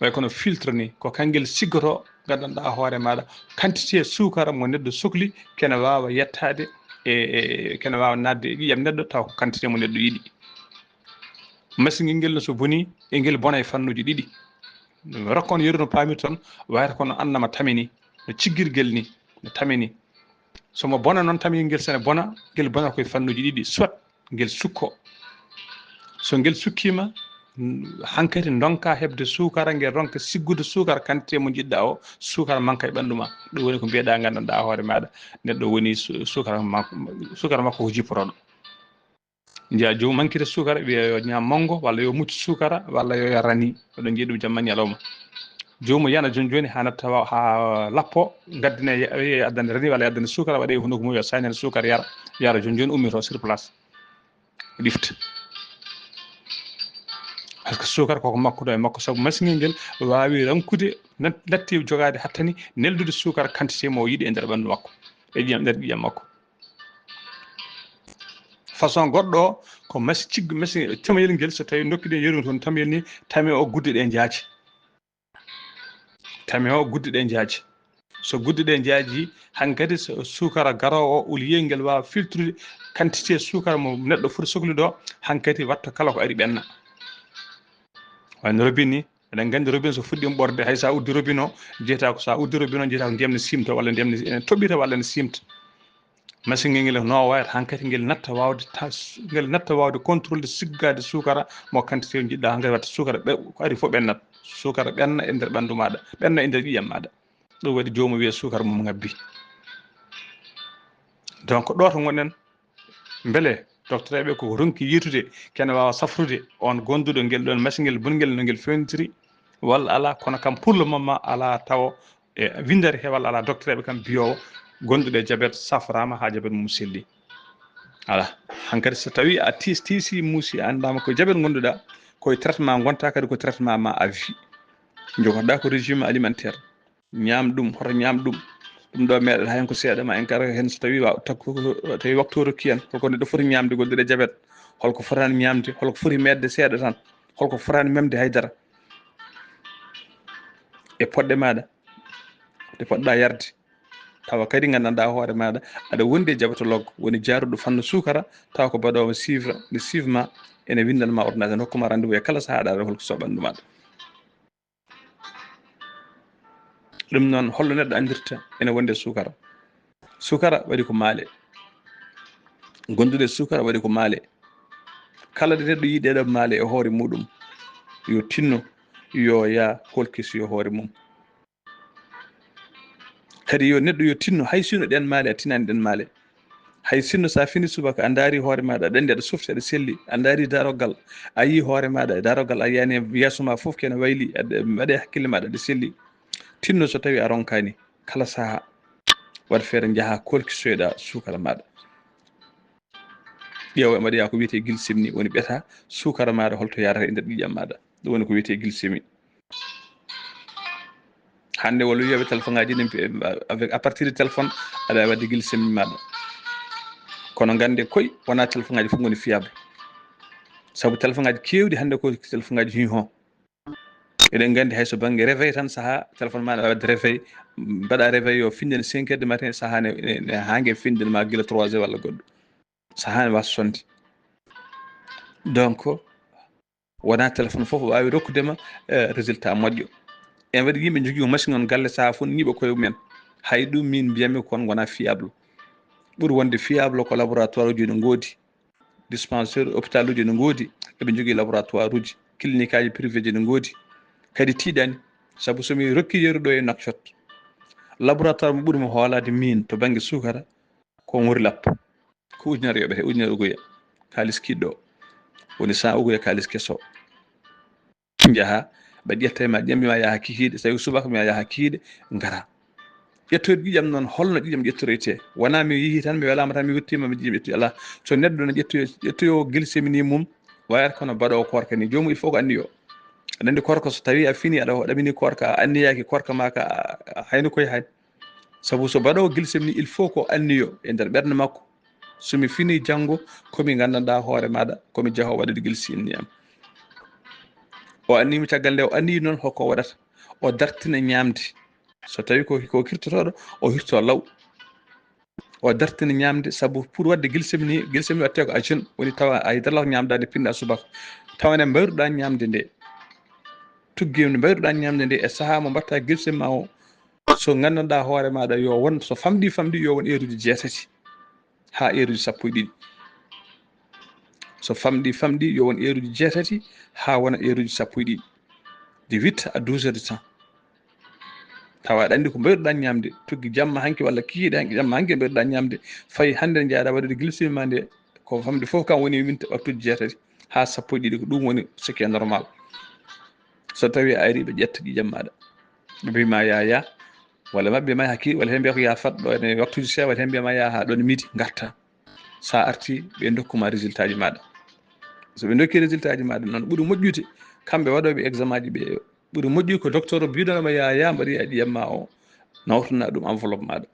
way kono filtre ni, ko kangel siggoto, nganndanɗaa hoore maaɗa, quantité suukara mo neɗɗo sokli, kene waawa yettaade e, e, kene waawa naatde e ƴiiƴam neɗɗo, taw ko quantité mo neɗɗo yiɗi. Masiŋel ngel no so boni, e ngel bona e fannuuji ɗiɗi. Rokko on yeru no paamir toon, wayata kono annama tame ni, no ciggirgel ni, no tame ni. So mo bona noon, tamyel ngel sene bona, ngel bona koye fannuuji ɗiɗi, soit ngel sukko. So ngel sukkiima, n-, hankadi ndonka heɓde suukara, ngel ronka siggude suukara quantité mo njiɗɗaa o, suukara manka e ɓanndu ma. Ɗum woni ko mbiyeɗaa, nganndanɗaa hoore maaɗa, neɗɗo woni su-, suukara makko, suukara makko ko jippotooɗo. Njiya joomum mankita suukara, wiya yo ñaam manngo, walla yo muccu suukara, walla yo yar rani. Oɗon njiya ɗum jamma ñalawma. Joomum yana jooni jooni haa natta wa-, haa lappo, ngaddine, ye-, ye-, addane rani walla addane suukara, waɗe e hunuko mum, yo saynane suukara yara, yara jooni jooni ummito sur place. Ɗifta. Par ce que suukara koko makko ɗo e makko, sabu masiŋel ngel waawi rankude, nat-, natti jogaade hattani, neldude suukara quantité mo o yiɗi e nder ɓanndu makko, e ƴiiƴam, nder ƴiiƴam makko. Façon goɗɗo o, ko masi-, cigg-, masi-, tamayel ngel, so tawi dokkiɗen yeru toon tamayel ni, tame o gudde ɗe njaaji. Tame o gudde ɗe njaaji. So gudde ɗe njaaji, hankadi so suukara garoowo o, au lieu ngel waawa filtrude quantité suukara mo neɗɗo foti soklude o, hankadi watta kala ko ari ɓenna. Wano robinet ni, eɗen nganndi robinet so fuɗɗiima ɓorde, hay so a uddi robinet o, jeyata ko, so a uddi robinet o, jeyata ko ndiyam ne siimta walla ndiyam ne, ene toɓɓita walla ne siimta. Masiŋel ngel no wayata hankadi ngel natta waawde ta-, ngel natta waawde contrôle de siggaade suukara mo quantité njiɗɗaa hankadi watta suukara ɓe-, ko ari fof ɓennat. Suukara ɓenna e nder ɓanndu maaɗa, ɓenna e nder ƴiiƴam maaɗa. Ɗum waɗi joomum wiya suukara mum ŋabbi. Donc ɗo to ngonɗen, mbele docteur ɓe ko ronki yiytude, kene waawa safrude on gonduɗo ngel ɗon masiŋel bongel no ngel fewnitiri, walla alaa, kono kam pour le moment alaa tawo e winndere he walla alaa docteur ɓe kam biyoowo gonduɗo e jabet safraama haa jabet mum selli. Alaa. Hankadi so tawi a tiis-, tiisi muusi, a anndaama ko jabet ngonduɗaa, koye traitement ngonta, kadi ko traitement ma à vie. Jogotoɗaa ko régime alimentaire. Ñaam ɗum, hoto ñaam ɗum. Ɗum ɗo meeɗata heen ko seeɗa, ma en kara heen so tawi wa-, takko, tawi waktu o rokki en, holko neɗɗo foti ñaamde gonduɗo e jabet, holko fotaani ñaamde, holko foti meeɗde seeɗa tan, holko fotaani memde haydara. E poɗɗe maaɗa, ɗe poɗɗa yarde. Tawa kadi nganndanɗaa hoore maaɗa, aɗa wondi e jabetologue, woni jaaruɗo fannu suukara, tawa ko baɗoowo suivre, nde suivre ma, ene winndan ma ordonnance, ene hokku ma rendez-vous e kala sahaa, aɗa ara holko so ɓanndu maaɗa. Ɗum noon, holno neɗɗo anndirta ene wondi e suukara? Suukara waɗi ko maale. Gondude e suukara waɗi ko maale. Kala ɗe neɗɗo yiɗi ɗeɗo maale e hoore muɗum, yo tinno, yo yaa holkisoyo hoore mum. Kadi yo neɗɗo yo tinno, hay sinno ɗen maale a tinaani ɗen maale. Hay sinno so a fini subaka, a ndaari hoore maaɗa, aɗa anndi aɗa softi, aɗa selli, a ndaari daroggal, a yii hoore maaɗa e daroggal, a yiyani e yeeso ma fof kene wayli, aɗa, waɗe hakkille maaɗa aɗa selli. Tinno so tawi a ronkaani, kala saha, waɗ feere njaha kolkisoyɗa suukara maaɗa. Ƴeewa mbaɗoya ko wiyetee glycémie ni, woni ɓeta suukara maaɗa holto yarata e nder ƴiiƴam maaɗa. Ɗum woni ko wiyetee glycémie. Hannde walla wiyaɓe téléphone ngaji ɗin, avec, à partir de téléphone, aɗa wawi wadde glycémie maɗa. Kono gande koy, wona téléphone ngaji fof goni fiable. Sabu téléphone ngaji kewɗi hannde ko téléphone ngaji hiho. Eɗen gandi hay so bangge réveil tan, saha téléphone ma ne wawi wadde réveil, mbaɗa réveil yo finde cinq heures du matin, saha ne, ne, ne hange finde ma gila trois heures walla goɗɗo. Saha ne wasa sonde. Donc, wona téléphone fof waawi rokkude ma, eh, résultat moƴƴo. En waɗi yimɓe jogii machine on galle, saha fof ñiiɓa koye mumen. Hay ɗum min mbiyatmi kon wona fiable. Ɓuri wonde fiable ko laboratoire uji no ngoodi, dispensaire, hôpital uji no ngoodi, eɓe jogii laboratoire uji, clinique aji privé ji no ngoodi. Kadi tiiɗani, sabu so mi rokki yeru ɗo e Nouakchott, laboratoire mo ɓuri mo hoolaade min to bannge suukara, ko ngori lappo. Ko ujunere yoɓete, ujunere uguya. Kaalis kiɗɗo. Woni cent uguya kaalis keso. Njaha, Ɓe ƴetta e ma ƴiiƴam, mbiya ma yaha kikiiɗe, so tawi subaka mbiya yaha kikiiɗe, ngara. Ƴettoyde ƴiiƴam noon, holno ƴiiƴam ƴettoytee? Wonaa mi yehii tan, mi welaama tan, mi yettiima, mi ƴiiƴam ƴettoyi, alaa. So neɗɗo no ƴettoyo, ƴettoyo glycémie ni mum, wayata kono baɗoowo koorka ni, joomum il faut ko anniyo. Aɗa anndi koorka, so tawi a fini, aɗa ɗamini koorka, a anniyaaki koorka ma ka, a, a hayni koye hay. Sabu so baɗoowo glycémie ni, il faut ko anniyo e nder ɓernde makko. So mi fini janngo, ko mi nganndanɗaa hoore maaɗa, ko mi jahoowo waɗude glycémie ni am. O anniyii mi caggal nde, o anniyii noon hoko waɗata. O dartina ñaamde. So tawi ko, ko kirtotooɗo, o hirto law. O dartina ñaamde, sabu pour waɗde glycémie ni, glycémie waɗte ko à jeûne, woni tawa a yiɗata ko ñaamdaade pinɗa subaka. Tawa nde mbayruɗaa ñaamde nde, tuggi nde mbayruɗaa ñaamde nde e sahaa mo mbaɗta glycémie ma o, so nganndanɗaa hoore maaɗa yo won, so famɗi, famɗi yo won heure uji jeetati haa heure uji sappo e ɗiɗi. So famɗi, famɗi yo won heure uji jeetati haa wona heure uji sappo e ɗiɗi. De huit à douze heures de temps. Tawa aɗa anndi ko mbayruɗaa ñaamde, tuggi jamma hanki walla kikiiɗe hanki, jamma hanki mbayruɗaa ñaamde, fayi hannde njaaɗa waɗude glycémie ma nde, ko famɗi fof kam woni min waktuuji jeetati haa sappo e ɗiɗi, ko ɗum woni ce qui est normal. So tawi a ari ɓe ƴetta ƴiiƴam maaɗa, ɓe mbiya ma ya, ya, walla maɓɓe ma hakkil, walla ɓe mbiya ko ya fat ɗo ene waktuuji seeɗa, walla ɓe mbiya ma ya haa ɗo ne midi, ngarta. So a arti, ɓe ndokku ma résultat ji maaɗa. So ɓe ndokki résultat ji maaɗa noon, ɓuri moƴƴude, kamɓe waɗooɓe examen ji ɓe, ɓuri moƴƴude ko docteur o biiɗo ma ya, ya mbaɗi a ƴiiƴam ma o, nawtana ɗum enveloppe maaɗa.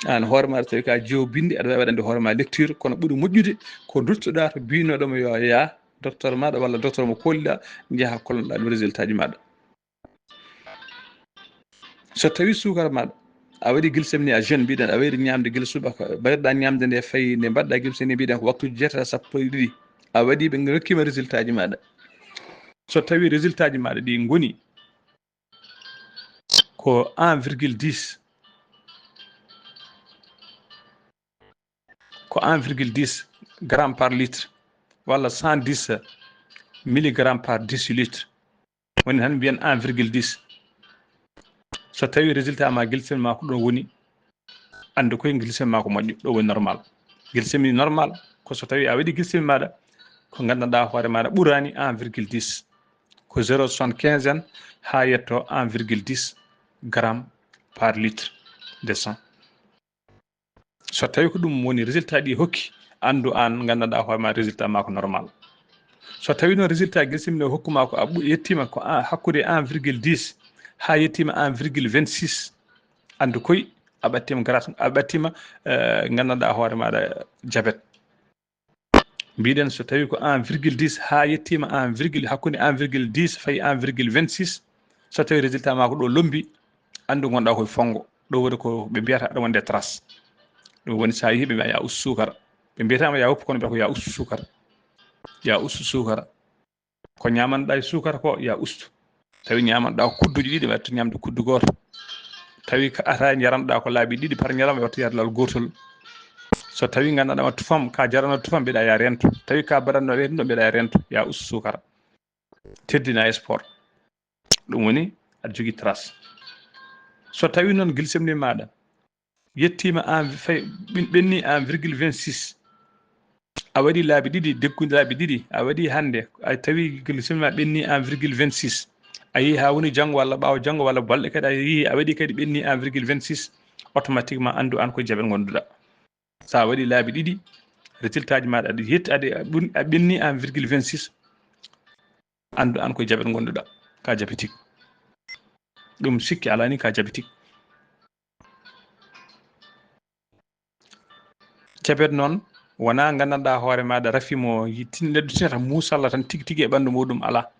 Aan hoore maaɗa, tawi ka jiwo bindi, aɗa waawi waɗande hoore ma lecture, kono ɓuri moƴƴude ko duttoɗaa to biinooɗo ma yo ya, docteur maaɗa walla docteur mo kooliɗaa, njaha kolloɗaa ɗum résultat ji maaɗa. So tawi suukara maaɗa, a waɗi glycémie ni à jeûne, mbiɗen a wayri ñaamde gila subaka, mbayruɗaa ñaamde nde fayi nde mbaɗɗaa glycémie ni, mbiɗen ko waktuuji jeetati sappo e ɗiɗi, a waɗi ɓe rokkima résultat ji maaɗa. So tawi résultat ji maaɗa ɗi ngoni ko un virgule dix, ko un virgule dix gramme par litre walla cent dix milligramme par décilitre, woni tan mbiyen un virgule dix. So tawi résultat ma glycémie ma ko ɗon woni, anndu koye glycémie ma ko moƴƴo, ɗo woni normal. Glycémie normal ko so tawi a waɗi glycémie maaɗa ko nganndanɗaa hoore maaɗa ɓuraani un virgule dix, ko zéro soixante-quinze en haa yetto un virgule dix gramme par litre de sang. So tawi ko ɗum woni résultat ɗi hokki, anndu aan nganndanɗaa hoore ma résultat ma ko normal. So tawi noon résultat glycémie o hokku ma ko a ɓu-, yettima ko a, hakkude un virgule dix haa yettima un virgule vingt-six, anndu koye a ɓattima grâce, a ɓattima, eh, nganndanɗaa hoore maaɗa jabet. Mbiɗen so tawi ko un virgule dix haa yettima un virgule, hakkude un virgule dix fayi un virgule vingt-six, so tawi résultat ma ko ɗo lombi, anndu ngonɗa koye fonngo. Ɗo woni ko ɓe mbiyata aɗa wonde trace. Ɗum woni sa yehi ɓe mbiya ya ustu suukara. Ɓe mbiyatama ya woppu kono mbiya ko ya ustu suukara. Ya ustu suukara. Ko ñamanɗa e suukara ko ya ustu. Tawi ñamanɗa ko kudduji ɗiɗi, watta ñamde kuddu gooto. Tawi ka ata njaranɗa ko laabi ɗiɗi par ñalawma, watta yarlal gootol. So tawi nganndanɗa ma tufam, ka jarano tufam, mbiɗa ya rento. Tawi ka baɗanno rento, mbiɗa ya rento. Ya ustu suukara. Teddina e sport. Ɗum woni aɗa jogii trace. So tawi noon glycémie maɗa yettima un, fay, ɓin-, ɓenni un virgule vingt-six, a waɗi laabi ɗiɗi, deggude laabi ɗiɗi, a waɗi hannde, a tawi glycémie ma ɓenni un virgule vingt-six, a yehi ha woni janngo walla ɓaawo janngo walla balɗe kadi, a yehi a waɗi kadi ɓenni un virgule vingt-six, automatiquement anndu an ko jabet ngonduɗa. Sa waɗi laabi ɗiɗi, résultat ji maɗa aɗa yetti, aɗa, a ɓun-, a ɓenni un virgule vingt-six, anndu an ko jabet ngonduɗa, ka diabétique. Ɗum sikki alaa ni ka diabétique. Jabet noon wona nganndanɗa hoore maɗa rafi mo yi-, tin-, neɗɗo tinata muusalla tan tigi tigi e ɓanndu muɗum, alaa.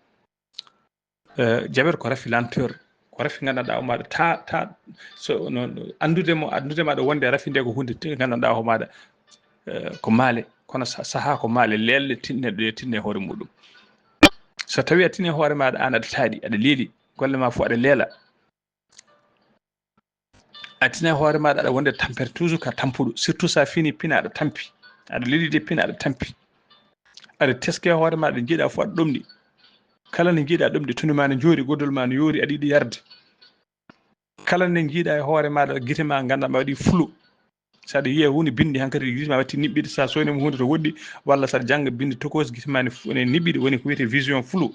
Eh, jabet ko rafi lenteur, ko rafi nganndanɗa o maɗa ta, ta, so, no, no, anndude mo, anndude maɗa wonde rafi nde ko hunde te-, nganndanɗa o maɗa, eh, ko maale, kono sa-, saha ko maale leelle tin-, neɗɗo e tinne hoore muɗum. So tawi a tini hoore maɗa an aɗa taaɗi, aɗa leeli, golle ma fof aɗa leela. A tina hoore maɗa aɗa wonde tampere toujours ka tampuɗo, surtout sa fini pina aɗa tampi, aɗa leeli de pina aɗa tampi. Aɗa teske hoore maɗa, jiiɗa fof aɗa ɗomɗi. Kala nde jiiɗa ɗomɗi, tuni ma ne joori, goddol ma ne yoori, aɗa yiɗi yarde. Kala nde jiiɗa e hoore maɗa, gite ma nganndanɗa waɗi flou. Saɗa yiya woni bindi hankadi gite ma watti niɓɓiɗi, sa soynima hunde to woɗɗi, walla saɗa jannga bindi tokos gite ma ne f-, ne niɓɓiɗi, woni ko wiyete vision flou.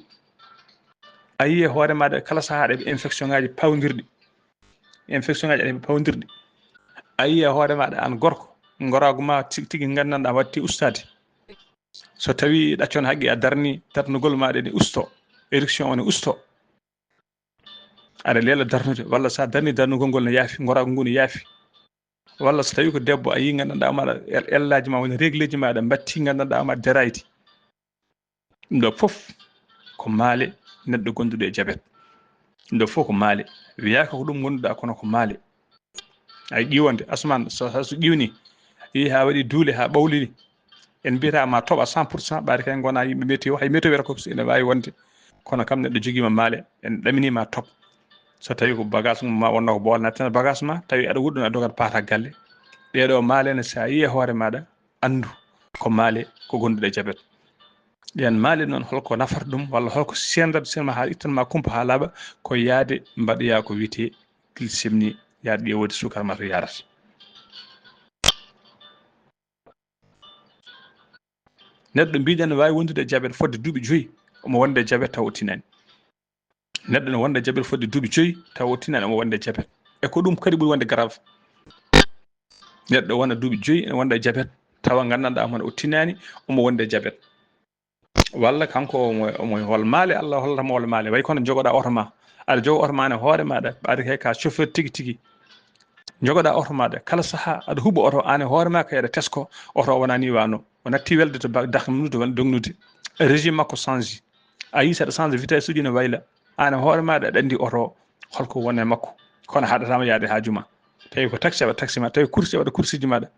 A yii e hoore maaɗa kala sahaa aɗa heɓa infection ŋaaji pawndirɗi. Infection ŋaaji aɗa heɓa pawndirɗi. A yii e hoore maaɗa aan gorko, ngoraagu ma tigi tigi nganndanɗaa watti ustaade. So tawii ɗaccon haqqi a darni, darnugol maaɗa ne usto, érection o ne usto. Aɗa leela darnude, walla so a darni darnugol ngol ne yaafi, ngoraagu ngu ne yaafi. Walla so tawii ko debbo a yii nganndanɗaa maaɗa el-, ellaaji ma woni régleji ma aɗa mbatti nganndanɗaa maaɗa derayti. Ɗum ɗo fof ko maale neɗɗo gonduɗo e jabet. Ɗum ɗo fof ko maale. Wiyaaka ko ɗum gonduɗaa kono ko maale. Ay ƴiwonde, asman so, so, so ƴiwni, yehi haa waɗi duule haa ɓawliri. En mbiyata ma toɓa cent pour cent, ɓaade kay ngona yimɓe météo, hay météo wiyata ko ene waawi wonde. Kono kam neɗɗo jogiima maale, en ɗaminii ma toɓ. So tawii ko bagage mum ma wonno ko boole nattana bagage ma, tawi aɗa wuɗɗuna a dogat paata galle. Ɗee ɗo maale ne so a yii e hoore maaɗa, anndu ko maale ko gonduɗe jabet. Ɗeen maale noon holko nafata ɗum walla holko sendata sinma haa ittan ma kumpa haa laaɓa ko yaade mbaɗoya ko wiyetee glycémie, yaade ƴeewoyde suukar ma to yaarata. Neɗɗo mbiɗen ne waawi wondude e jabet fodde duuɓi joyi, omo wonde e jabet taw o tinani. Neɗɗo ne wonda jabet fodde duuɓi joyi taw o tinani omo wonde jabet. E ko ɗum kadi ɓuri wonde grave. Neɗɗo wona duuɓi joyi ene wonda jabet tawa nganndanɗaa hono o tinani omo wonde jabet. Walla kanko omo, omo hol maale, Allah hollata mo hol maale. Way kono jogoɗaa oto ma. Aɗa jogo oto ma ne hoore maaɗa, ɓaade kay ka chauffeur tigi tigi. Jogoɗaa oto maaɗa, kala sahaa aɗa huɓɓa oto, aan e hoore ma kay aɗa tesko, oto o wonaa ni waano. O natti welde to ba-, dak-, nude, won dognude. Régime makko change. A yii so aɗa change vitesse uji ne wayla. Aan e hoore maaɗa aɗa anndi oto o holko woni e makko. Kono haɗataama yaade haaju ma. Tawi ko taxi a waɗa taxi ma, tawi course a waɗa course uji maaɗa.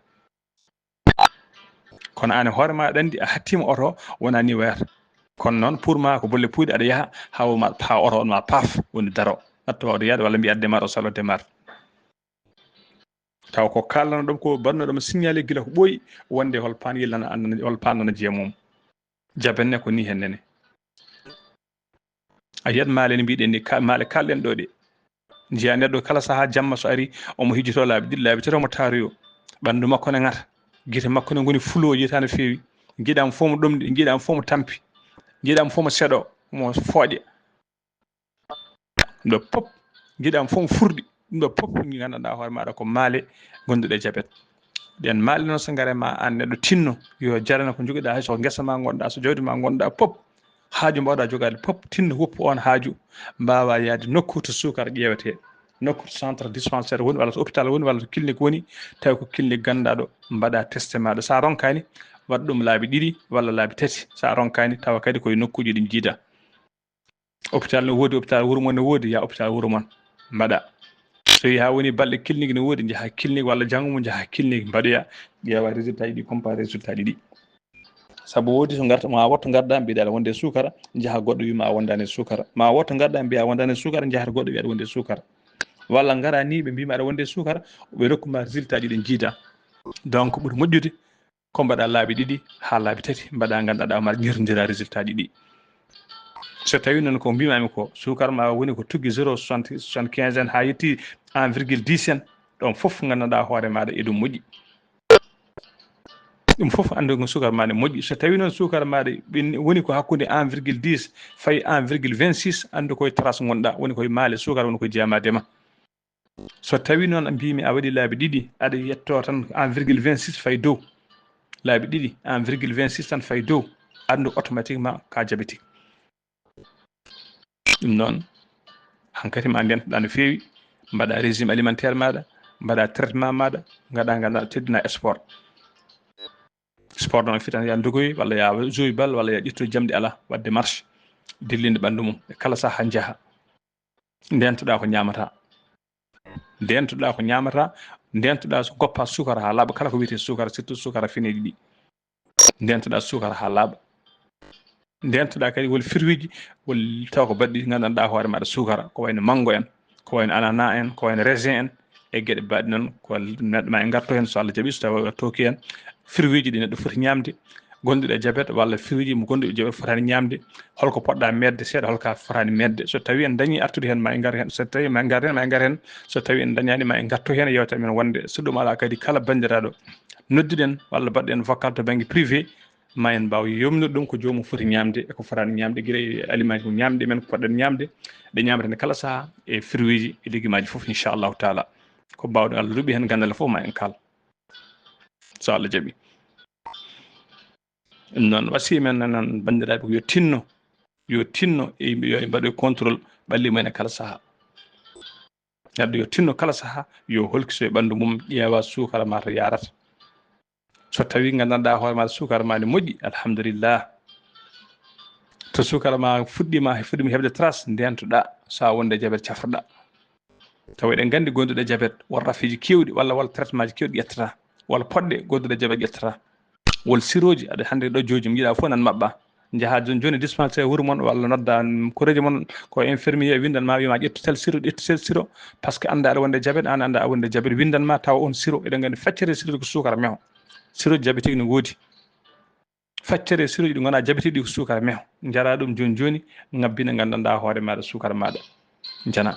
Kono aan e hoore ma aɗa anndi a hattiima oto o wonaa ni wayata. Kono noon pour ma ko bolle puyɗe aɗa yaha haa ma, haa oto on ma paaf woni daro. Natto waawde yaade walla mbiya aɗa démarre o salo démarre. Taw ko kaalano ɗum ko mbaɗno ɗum signalé gila ko ɓooyi wonde hol paan yillana annana, hol paan nana jeya mum. Jabet ne ko ni hen nene. A yiyat maale ne mbiɗen ni, ka-, maale kalɗen ɗo ɗe. Njiya neɗɗo kala sahaa jamma so ari, omo hijjito laabi ɗiɗi, laabi tati, omo taaroyo. Ɓanndu makko ne ŋata, gite makko ne ngoni fulo, yiyata no feewi. Giɗam fof mo ɗomɗi, giɗam fof mo tampi, giɗam fof mo seɗo, mo fooƴa. Ɗum ɗo pop, giɗam fof mo furɗi. Ɗum ɗo pop nganndanɗaa hoore maaɗa ko maale gonduɗe jabet. Ɗen maale noon so ngare ma aan neɗɗo tinno, yo jarana ko njogiɗaa hay so ko ngesa ma ngonɗaa, so jawdi ma ngonɗaa pop. Haaju mbaawɗaa jogaade pop, tinno woppu oon haaju, mbaawa yaade nokku to suukar ƴeewetee, nokku to centre dispensaire woni, walla to hôpital woni, walla to clinique woni, tawi ko clinique ganndaaɗo, mbaɗa teste maaɗa. So a ronkaani, waɗ ɗum laabi ɗiɗi walla laabi tati. So a ronkaani, tawa kadi ko e nokkuuji ɗi njiida. Hôpital ne woodi, hôpital wuro mon ne woodi, yaa hôpital wuro mon, mbaɗa. So yehi haa woni balɗe clinique ne woodi, njaha clinique walla janngo mo njaha clinique, mbaɗoya, ƴeewa résultat ji ɗi, comparé résultat ji ɗi. Sabu woodi so ngarta, ma wotto ngarɗa, mbiɗa aɗa wonde e suukara, njaha goɗɗo wiya ma a wondaani e suukara. Ma wotto ngarɗa, mbiya a wondaani e suukara, njaha goɗɗo wiya aɗa wonde e suukara. Walla ngara ni ɓe mbiya ma aɗa wonde e suukara, ɓe rokku ma résultat ji ɗi njiida. Donc ɓuri moƴƴude ko mbaɗa laabi ɗiɗi haa laabi tati, mbaɗa nganndanɗaa ma ñirondira résultat ji ɗi. So tawii noon ko mbimami ko suukar ma woni ko tuggi zéro soixante, soixante-quinze en haa yetti un virgule dix en, ɗon fof nganndanɗaa hoore maaɗa eɗum moƴƴi. Ɗum fof anndu ko suukar ma ne moƴƴi. So tawii noon suukar maaɗa ɓenni, woni ko hakkunde un virgule dix fayi un virgule vingt-six, anndu koye trace ngonɗaa, woni koye maale suukar, woni ko jeyaa ma dema. So tawii noon mbimi a waɗi laabi ɗiɗi, aɗa yetto tan un virgule vingt-six fayi dow. Laabi ɗiɗi, un virgule vingt-six tan fayi dow, anndu automatiquement ka diabétique. Ɗum noon, hankadi ma ndentoɗaa no feewi, mbaɗa régime alimentaire maaɗa, mbaɗa traitement maaɗa, ngaɗa, ngaɗa teddina sport. Sport noon fitan ya ndogoy, walla ya joyi bal, walla ya ƴettu jamɗe alaa, waɗde marche, dillinde ɓanndu mum, e kala sahaa njaha. Ndentoɗaa ko ñaamata. Ndentoɗaa ko ñaamata, ndentoɗaa so goppa suukara haa laaɓa, kala ko wiyetee suukara, surtout suukara fineeji ɗi. Ndentoɗaa suukara haa laaɓa. Ndentoɗaa kadi won fruit ji, won tawa ko baɗɗi nganndanɗaa hoore maaɗa suukara, ko wayno manngo en, ko wayno anana en, ko wayno raisin en, e geɗe baɗɗe noon, ko neɗɗo ma en ngarto heen so Allah jaɓi, so tawa o tooki en. Fruit ji ɗi neɗɗo foti ñaamde, gonduɗo e jabet walla fruit ji mo gonduɗo e jabet fotani ñaamde, holko poɗɗa meɗde seeɗa, holka fotani meɗde. So tawi en dañi artude heen, ma en ngar heen. So tawi ma en ngar heen, ma en ngar heen. So tawi en dañani, ma en ngarto heen e yewtere men wonde. So ɗum alaa kadi, kala banndiraaɗo nodduɗen walla mbaɗɗen vocal to bannge privé, ma en mbaaw yomnude ɗum ko joomum foti ñaamde e ko fotaani ñaamde, gila e alimaaji ko ñaamde men, ko poɗɗen ñaamde, ɗe ñaameten kala sahaa, e firwiiji e legimaaji fof, inchallahu taala. Ko mbaawɗen Allah ruɓi heen ganndal fof ma en kaal. So Allah jaɓi. Ɗum noon, wasiya men nan, nan banndiraaɓe ko yo tinno, yo tinno e yimɓe, yo mbaɗoy contrôle ɓalli mumen e kala sahaa. Neɗɗo yo tinno kala sahaa, yo holkiso e ɓanndu mum, ƴeewa suukara ma to yaarata. So tawii nganndanɗaa hoore maaɗa suukara ma ne moƴƴi, alhamdulillah. To suukara ma fuɗɗiima, fuɗɗiima heɓde trace, ndeentoɗaa, so a wonde jabet cafroɗaa. Tawa eɗen nganndi gonduɗo e jabet, won rafiiji keewɗi walla, walla traitement ji keewɗi ƴettata, walla poɗɗe gonduɗo e jabet ƴettata, won siroji aɗa hannde ɗo jooji, mi yiɗa fof nan maɓɓa, njaha jooni jooni dispensaire wuro mon walla nodda koreeji mon, ko infirmier windan ma, wima ƴettu tel siro, ƴettu tel siro, parce que annda aɗa wonde jabet, an annda a wonde jabet, windan ma tawa on siro, eɗen nganndi feccere siroji ko suukara meho, siroji diabétique ne woodi. Feccere siroji ɗi ngona jabitiiɗi ko suukara meho, njara ɗum jooni jooni, ngabbina nganndanɗaa hoore maaɗa suukara maaɗa njana.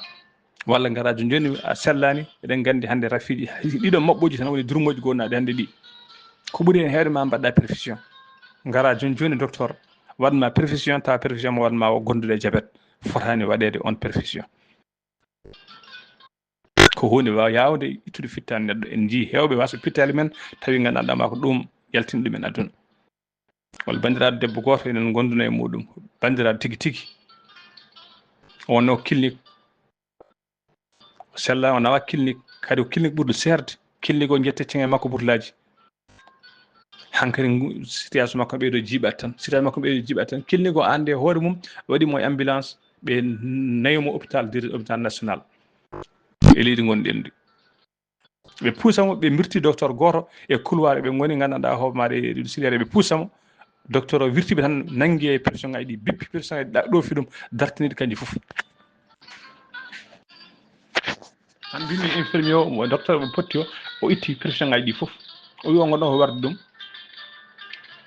Walla ngara jooni jooni a sellaani, eɗen nganndi hannde rafiiji ɗiɗo maɓɓooji tan woni durmooji gonnaɗi hannde ɗi. Ko ɓuri heen heewde ma mbaɗɗa perfusion. Ngara jooni jooni docteur waɗma perfusion, tawa perfusion mo waɗma o gonduɗo e jabet, fotaani waɗeede on perfusion. Ko huunde wa-, yaawde ittude fittaande neɗɗo. En njii heewɓe waasa pittaali men, tawi nganndanɗaa ma ko ɗum yaltini ɗum en aduna. Walla banndiraaɗo debbo gooto enen ngonduna e muɗum, banndiraaɗo tigi tigi. O wonnoo clinique, o sella, o nawa clinique, kadi ko clinique ɓurɗo seerde. Clinique o njette ceŋe makko burlaaji. Hankadi ngu-, situation makko ɓeydo jiiɓat tan. Situation makko ɓeydo jiiɓat tan. Clinique o annde hoore mum, waɗi mo e ambulance, ɓe nayo mo hôpital, dir-, hôpital national. E leydi ngonɗen ndi. Ɓe puusa mo, ɓe mbirti docteur gooto e couloir, ɓe ngoni nganndanɗaa hoore maaɗa e ɗiɗo siliere, ɓe puusa mo. Docteur o wirti ɓe tan, nanngi e pression ngaji ɗi, bippi pression ngaji ɗa-, ɗoofi ɗum, dartini ɗi kanji fof. Tan mbimi infirmier o, mo docteur mo potti o, o itti pression ngaji ɗi fof. O wi o ngonɗon ko warde ɗum.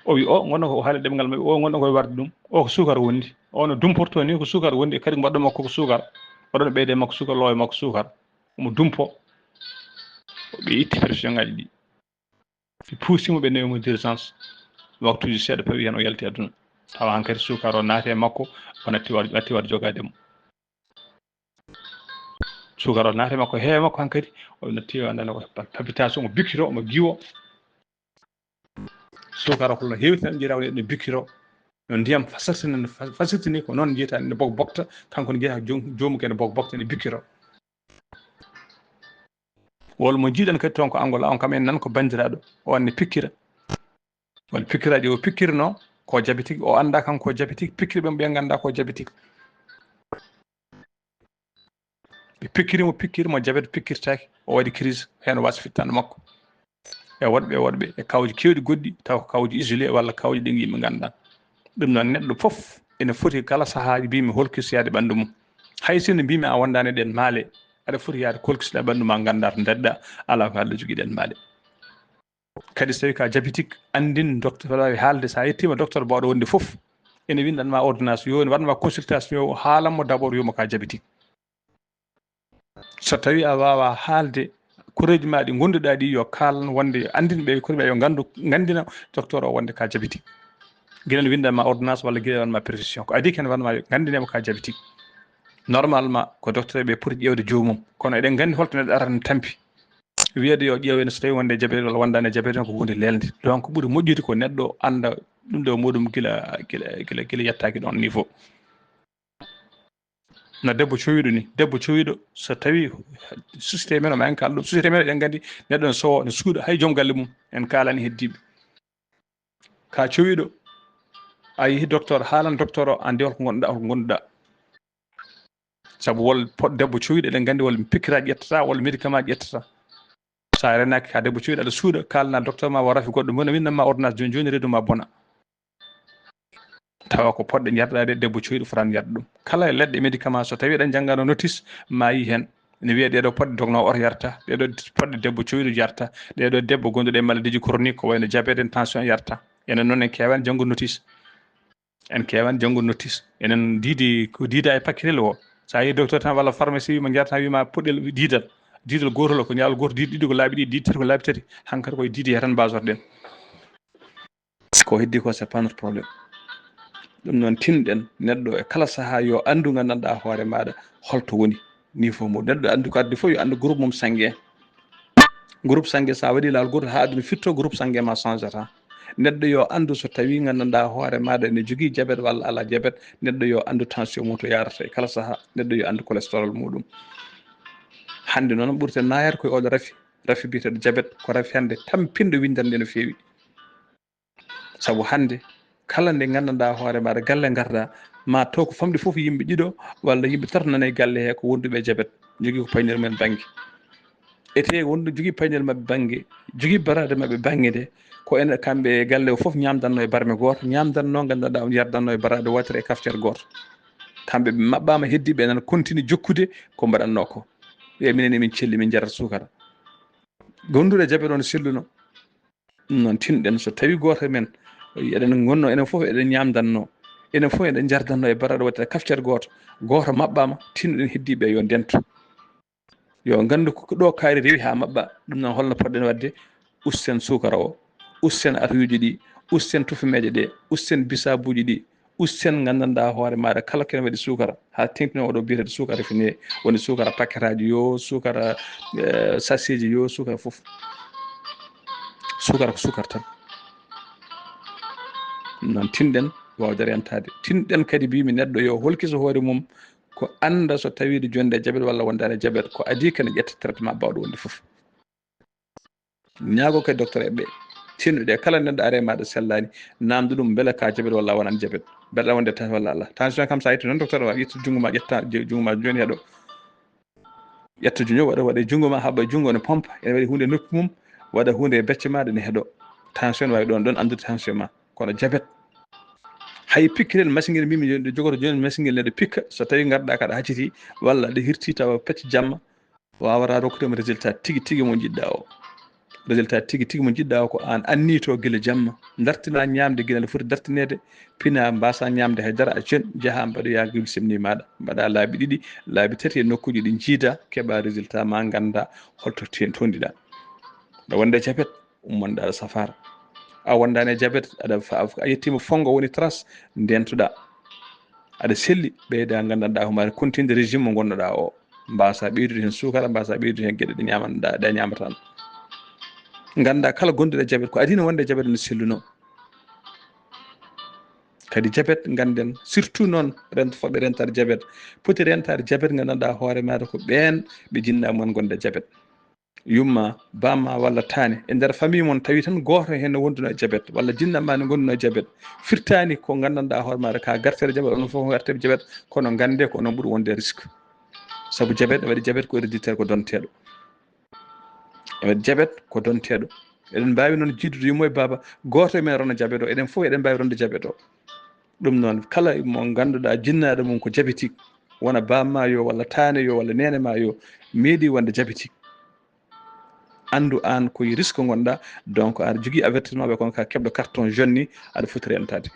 O wi o ngonɗon ko haala ɗemngal maɓɓe, o ngonɗon ko warde ɗum. O ko suukara wondi. O no dumporto ni ko suukara wondi, e kadi mbaɗɗo makko ko suukara. Oɗon ɓeyde makko suukara, lowe makko suukara. Omo dumpo. Ɓe itti pression ngaji ɗi. Ɓe puusi mo, ɓe nawi mo d'urgence. Waktuuji seeɗa pawi heen, o yalti aduna. Tawa hankadi suukara o naati e makko, o natti war, natti war jogaade mo. Suukara o naati e makko, heewi e makko hankadi, o natti o anndaa ko pa-, palpitation, omo bikkito, omo giwo. Suukara ko no heewi tan, njiyata woni no bikkito. No ndiyam fasirta ni, fa-, fasirta ni, ko noon njiyata ne bok-, bokta, kanko ne njiyata joom-, joomu kene bok-, bokta ne bikkito. Wol mo njiiɗen kadi toon ko Angola, on kam en nan ko banndiraaɗo, o anne pikkira. Wala pikkiraaji o pikkirno ko diabétique, o anndaa kanko ko diabétique, pikkiri ɓe mo ɓe nganndaa ko diabétique. Ɓe pikkiri mo, pikkiri mo, diabète pikkirtaaki, o waɗi crise, heen o waasa fittaandu makko. E woɗɓe, e woɗɓe, e kawji keewɗi goɗɗi, taw ko kawji isolé walla kawji ɗi yimɓe nganndaa. Ɗum noon, neɗɗo fof ene foti kala sahaaji mbiimi holkisoyaade ɓanndu mum. Hay sinno mbiimi a wondaani e ɗeen maale, aɗa foti yaade kolkisoɗaa ɓanndu ma, nganndaa to ndaɗɗaa, alaa ko Allah jogii ɗeen maale. Kadi so tawii ko a diabétique, anndin docteur, aɗa waawi haalde, so a yettiima docteur mbaawɗo wonde fof, ene winndan ma ordonnance, yo waɗ ma consultation, yo haalan mo d'abord, wiya mo ko a diabétique. So tawii a waawaa haalde, koreeji ma ɗi ngonnduɗaa ɗi, yo kaalan wonde, anndin ɓe koreeji ma, yo nganndu, nganndina docteur o wonde ko a diabétique. Gila ne winndan ma ordonnance walla gila waɗ ma prescription. Ko adii ko ene waɗ ma yo nganndine mo ko a diabétique. Normalement, ko docteur ɓe poti ƴeewde joomum. Kono eɗen nganndi holto neɗɗo arata ne tampi. Wiyeede yo ƴeew en so tawii wonde diabète walla wondaani e diabète, ko huunde leelnde. Donc, ɓuri moƴƴude ko neɗɗo annda ɗum ɗo muɗum gila, gila, gila, gila yettaaki ɗoon niveau. No debbo cowiɗo ni, debbo cowiɗo, so tawii société men o, ma en kaal ɗum, société men eɗen nganndi neɗɗo ne sowo, ne suuɗa, hay joom galle mum, en kaalani heddiiɓe. Ka cowiɗo, a yehi docteur, haalan docteur o, anndi holko ngonɗuɗaa, holko ngonɗuɗaa. Sabu wol pot-, debbo cowiɗo, eɗen nganndi wol pikkiraaji ƴettata, wol médicament ƴettata. So a renaaki ka debbo cowiɗo, aɗa suuɗa, kaalana docteur ma, wa rafi goɗɗo, mona winnan ma ordonnance jooni jooni, reedu ma bona. Tawa ko poɗɗe njarɗaa ɗe, debbo cowiɗo fotaani yarde ɗum. Kala e leɗɗe médicament, so tawii eɗen njannganoo notice, ma yii heen. Ene wiya ɗee ɗoo poɗɗe dognoowo oto yarta, ɗee ɗoo poɗɗe debbo cowiɗo yarta, ɗee ɗoo debbo gonduɗo e maladiiji chronique ko wayno diabète en, tension yarta. Enen noon en keewaani janngo notice. En keewaani janngo notice. Enen ndiidi ko diida e pakkirel o. So a yii docteur tan walla pharmacie wiima njarata wiima puɗɗel diidal. Diidal gootol o ko ñaawal gooto, diidi ɗiɗi ko laabi ɗiɗi, diidi tati ko laabi tati. Hankadi koye diidi he tan mbasorɗen. Ko heddi ko, c'est pas notre problème. Ɗum noon, tinɗen neɗɗo e kala sahaa yo anndu, nganndanɗaa hoore maaɗa holto woni, niveau mum. Neɗɗo anndu ko addi fof yo anndu groupe mum sange. Groupe sange, so a waɗi laawol gootol haa aduna firto, groupe sange ma changata. Neɗɗo yo anndu so tawii nganndanɗaa hoore maaɗa ene jogii jabet walla alaa jabet, neɗɗo yo anndu tension mum to yaarata e kala sahaa, neɗɗo yo anndu cholestérol muɗum. Hannde noon ɓurten nayaade koye oɗo rafi, rafi biyeteeɗo jabet, ko rafi hannde tampinɗo winndannde no feewi. Sabu hannde kala nde nganndanɗaa hoore maaɗa galle ngarɗaa, ma taw ko famɗi fof yimɓe ɗiɗo walla yimɓe tato nana e galle he ko wonduɓe e jabet, jogii ko paynir men bannge. Ete wonɗo jogii paynir maɓɓe bannge, jogii baraade maɓɓe bannge nde, ko ene kamɓe e galle o fof ñaamdanno e barme gooto, ñaamdanno nganndanɗaa on yardanno e baraade wootere e kaftere gooto. Kamɓe ɓe maɓɓaama, heddiiɓe nan continue jokkude ko mbaɗatnoo ko. Ɓe minen emin celli, min njarata suukara. Gonduɗo e jabet on selluno. Ɗum noon, tinɗen so tawii gooto e men, eɗen ngonno, enen fof eɗen ñaamdanno, enen fof eɗen njardanno e baraɗo waɗata kaftere gooto, gooto maɓɓaama, tinnoɗen heddiiɓe yo ndento. Yo nganndu ko ɗo kaari rewi haa maɓɓa, ɗum noon holno poɗɗen waɗde? Usten suukara o, usten atuyuuji ɗi, usten tufumeeje ɗe, usten bisaabuuji ɗi, usten nganndanɗaa hoore maaɗa kala kene waɗi suukara, haa teŋtino oɗo biyeteeɗo suukara fini, woni suukara paquetaaji yo, suukara, eh, sachetji yo, suukara fof. Suukara ko suukara tan. Noon tinɗen waawde rentaade. Tinɗen kadi mbimi neɗɗo yo holkiso hoore mum, ko annda so tawiiɗo jonde jabet walla wondaani jabet, ko adii kene ƴetta traitement baawɗo wonde fof. Ñaago kadi docteur eɓɓe tinɗuɗe, kala neɗɗo are maɗa sellani, namdo ɗum mbele ka jabet walla a wonan jabet, mbeɗa wonde tan walla ala. Tension kam sa yetti noon docteur o ƴetta junngo ma, ƴetta ju- junngo ma joni heɗo. Ƴetta junngo waɗa, waɗa junngo ma haɓa junngo ne pompa, ene waɗi hunde noppi mum, waɗa hunde e becce maɗa ne heɗo. Tension wawi ɗon ɗon andude tension ma, kono jabet. Hay pikkirel masingel mbimi joni ɗo jogoto joni masingel neɗɗo pikka, so tawi garɗa kaɗa hacciti walla ɗo hirti tawa pecce jamma, wawata rokkude mo résultat tigi tigi mo jiɗɗa o. Résultat tigi tigi mo jiɗɗa o ko an annito gila jamma. Dartina ñamde gila nde foti dartinede, pina mbasa ñamde haydara, a jeune, jaha mbaɗoya glycémie maɗa, mbaɗa laabi ɗiɗi, laabi tati e nokkuji ɗi jiida, keɓa résultat ma, ganda holto ten tondiɗa. Ɗo wonde jabet, ummonɗa aɗa safara. A wondani e jabet, aɗa fa- a yettima fongo woni trace, ndentuɗa. Aɗa selli, ɓeyda gandanɗa ko mbaɗa continde régime mo gonnoɗa o. Mbasa ɓeydude hen suukara, mbasa ɓeydude hen geɗe ɗe ñamanɗa, ɗe ñamata ɗum. Ganda kala gonduɗo e jabet, ko adina wonde e jabet no selluno. Kadi jabet ganden, surtout noon rent- fodɓe rentade jabet, poti rentade jabet gandanɗa hoore maɗa ko ɓen ɓe jinna mumen gonde jabet. Yumma, bamma walla taane e nder famille mon tawi tan goto hen no wonduno e jabet walla jinna ma ne gonduno e jabet, firtani ko gandanɗa hoore maɗa ka gartere jabet, onon fof ko gartere jabet, kono gande ko onon ɓuuri wonde risque. Sabu jabet, waɗi jabet ko héréditaire, ko donteɗo. Waɗi jabet ko donteɗo. Eɗen mbawi noon jiddude yumma e baba, goto e men rona jabet o, eɗen fof eɗen mbawi ronde jabet o. Ɗum noon kala mo ganduɗa jinnaɗo mum ko jabetik, wona bamma yo walla taane yo walla nene ma yo, meeɗi wonde jabetik. Anndu aan ko e risque ngonɗa, donc aɗa jogii avertissement ɓe kon ka keɓɗo carton jaune ni, aɗa foti rentade.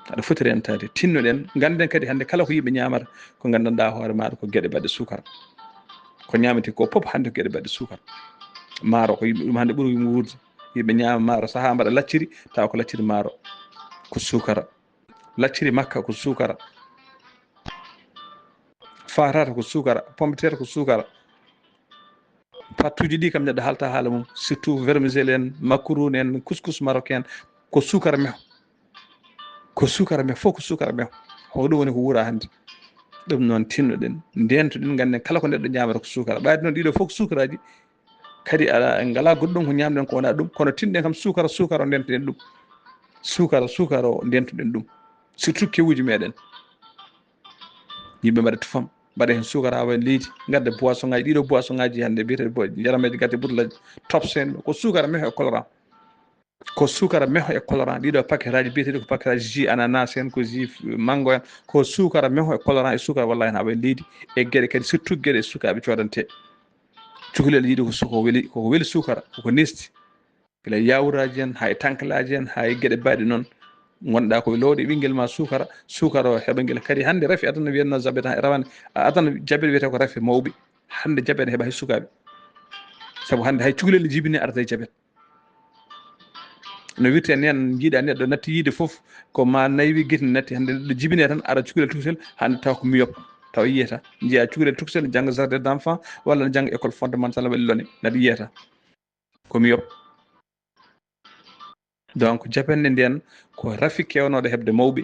Aɗa foti rentade. Tinnoɗen, ngannden kadi hannde kala ko yimɓe ñaamata, ko nganndanɗaa hoore maaɗa ko geɗe baɗɗe suukara. Ko ñaamete ko pop hannde ko geɗe baɗɗe suukara. Maaro ko yimɓe ɗum hannde ɓuri yimɓe wuurde. Yimɓe ñaama maaro sahaa mbaɗa lacciri, tawa ko lacciri maaro ko suukara. Lacciri makka ko suukara. Faataata ko suukara, pomme de terre ko suukara. Pattuuji ɗi kam neɗɗo haalta haala mum, surtout vermicelle en, macaroon en, couscous marocain, ko suukara meho. Ko suukara meho, fof ko suukara meho. Ko ɗum woni ko wuura hannde. Ɗum noon tinnoɗen, ndentoɗen, ngannden kala ko neɗɗo ñaamata ko suukara. Ɓayde noon ɗiɗo fof ko suukaraaji. Kadi ala, en ngalaa goɗɗum ko ñaamɗen ko wonaa ɗum, kono tinɗen kam suukara, suukara o ndentoɗen ɗum. Suukara, suukara o ndentoɗen ɗum. Surtout kewuuji meɗen. Yimɓe mbaɗa tufam, mbaɗa heen suukara haa waɗi leydi, ngadda boisson ngaji, ɗiɗo boisson ngaji hannde biyeteeɗi bo-, njarameeji gate butelaji, tops en, ko suukara meho e colorant. Ko suukara meho e colorant, ɗiɗo paquet aji biyeteeɗi ko paquet aji jus ananas en, ko jus mango en, ko suukara meho e colorant e suukara wallahi haa waɗi leydi, e geɗe kadi surtout geɗe sukaaɓe coodante. Cukalel yiɗi ko su-, ko weli, ko weli suukara, koko nesti. Gila yawuraji en, hay tankalaaji en, hay geɗe baɗɗe noon. Ngonɗa ko lowɗe ɓinngel ma suukara, suukara o heɓa ngel kadi. Hannde rafi adana wiyatno jabet, rawane, a adana jabet wiyata ko rafi mawɓe. Hannde jabet ne heɓa hay sukaaɓe. Sabu hannde hay cukalel ne jibini arata e jabet. No wirte nen, jiiɗa neɗɗo natti yiide fof, ko ma naywi gite natti. Hannde neɗɗo jibine tan, ara cukalel tokosel, hannde taw ko miyop. Taw yiyata, njiya cukalel tokosel, jannga jardin d'enfant, walla jannga école fondamentale, waɗi lone, naɗa yiyata. Ko miyop. Donc, jaɓanɗe nden ko rafi kewnooɗo heɓde mawɓe.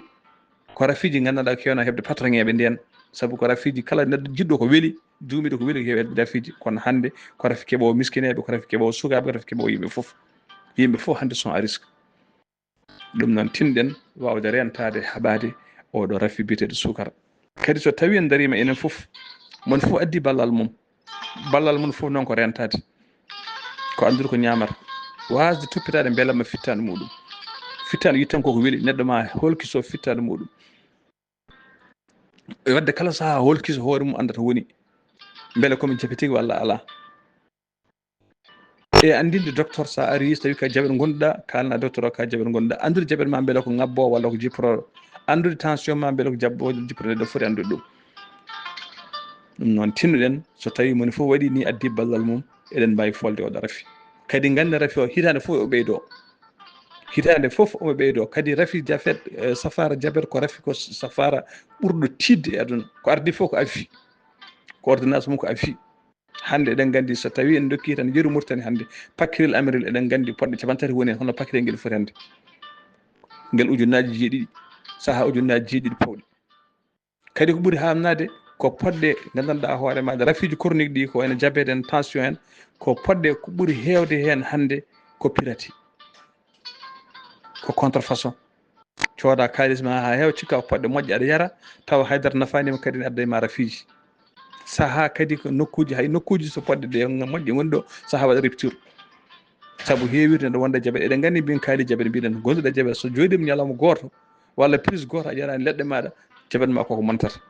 Ko rafiiji nganndanɗaa kewnoo heɓde patronŋeeɓe nden. Sabu ko rafiiji kala neɗɗo jiɗɗo ko weli, duumiiɗo ko weli ko heɓe rafiiji. Kono hannde ko rafi keɓoowo miskineeɓe, ko rafi keɓoowo sukaaɓe, ko rafi keɓoowo yimɓe fof. Yimɓe fof hannde sont à risque. Ɗum noon, tinɗen waawde reentaade, haɓaade oɗo rafi biyeteeɗo suukara. Kadi so tawii en dariima enen fof, mon fof addi ballal mum, ballal mum fof noon ko reentaade, ko anndude ko ñaamata, waasde toppitaade mbelamma fittaandu muɗum. Fittaandu yittan koko weli, neɗɗo ma holkiso fittaandu muɗum. E waɗde kala sahaa holkiso hoore mum annda to woni, mbele komi jaɓi tigi walla alaa. E anndinde docteur, so a arii, so tawii ko jaɓel ngonduɗa, kaalna docteur o ko jaɓel ngonduɗa. Anndude jaɓel ma mbele ko ŋabbo walla ko jipporooɗo. Anndude tension ma mbele ko jabbo walla jipporooɗo, eɗen foti anndude ɗum. Ɗum noon, tinnuɗen, so tawii moni fof waɗi ni, addi ballal mum, eɗen mbaawi folde oɗo rafi. Kadi ngannden rafi o, hitaande fof o ɓeydoo. Hitaande fof omo ɓeydoo. Kadi rafi jafet, eh, safaara jabet ko rafi ko safaara ɓurɗo tiiɗde e aduna. Ko ardi fof ko afi. Ko ordonnance mum ko afi. Hannde eɗen nganndi so tawii en ndokki tan yeru Mauritanie hannde, pakkirel amirel eɗen nganndi poɗɗe cappanɗe tati woni heen, hono pakkirel ngel foti hannde. Ngel ujunnaaji jeeɗiɗi, sahaa ujunnaaji jeeɗiɗi pawɗi. Kadi ko ɓuri haamnaade ko poɗɗe nganndanɗaa hoore maaɗa, rafiiji chronique ɗi ko wayno diabète en, tension en, ko poɗɗe ko ɓuri heewde heen hannde ko pirate, ko contrefaçon. Cooda kaalis ma haa heewa, cikka ko poɗɗe moƴƴe, aɗa yara, tawa haydara nafaani ma, kadi ne adday ma rafiiji. Sahaa kadi ko nokkuuji, hay nokkuuji so poɗɗe ɗe moƴƴe ngoni ɗo, sahaa waɗa rupture. Sabu heewirde neɗɗo wonde jaɓe, eɗen nganndi mbin kaali jaɓe, mbiɗen gonduɗo jaɓe, so jooɗiima ñalawma gooto walla prise gooto a yaraani leɗɗe maaɗa, jaɓe ma koko montata.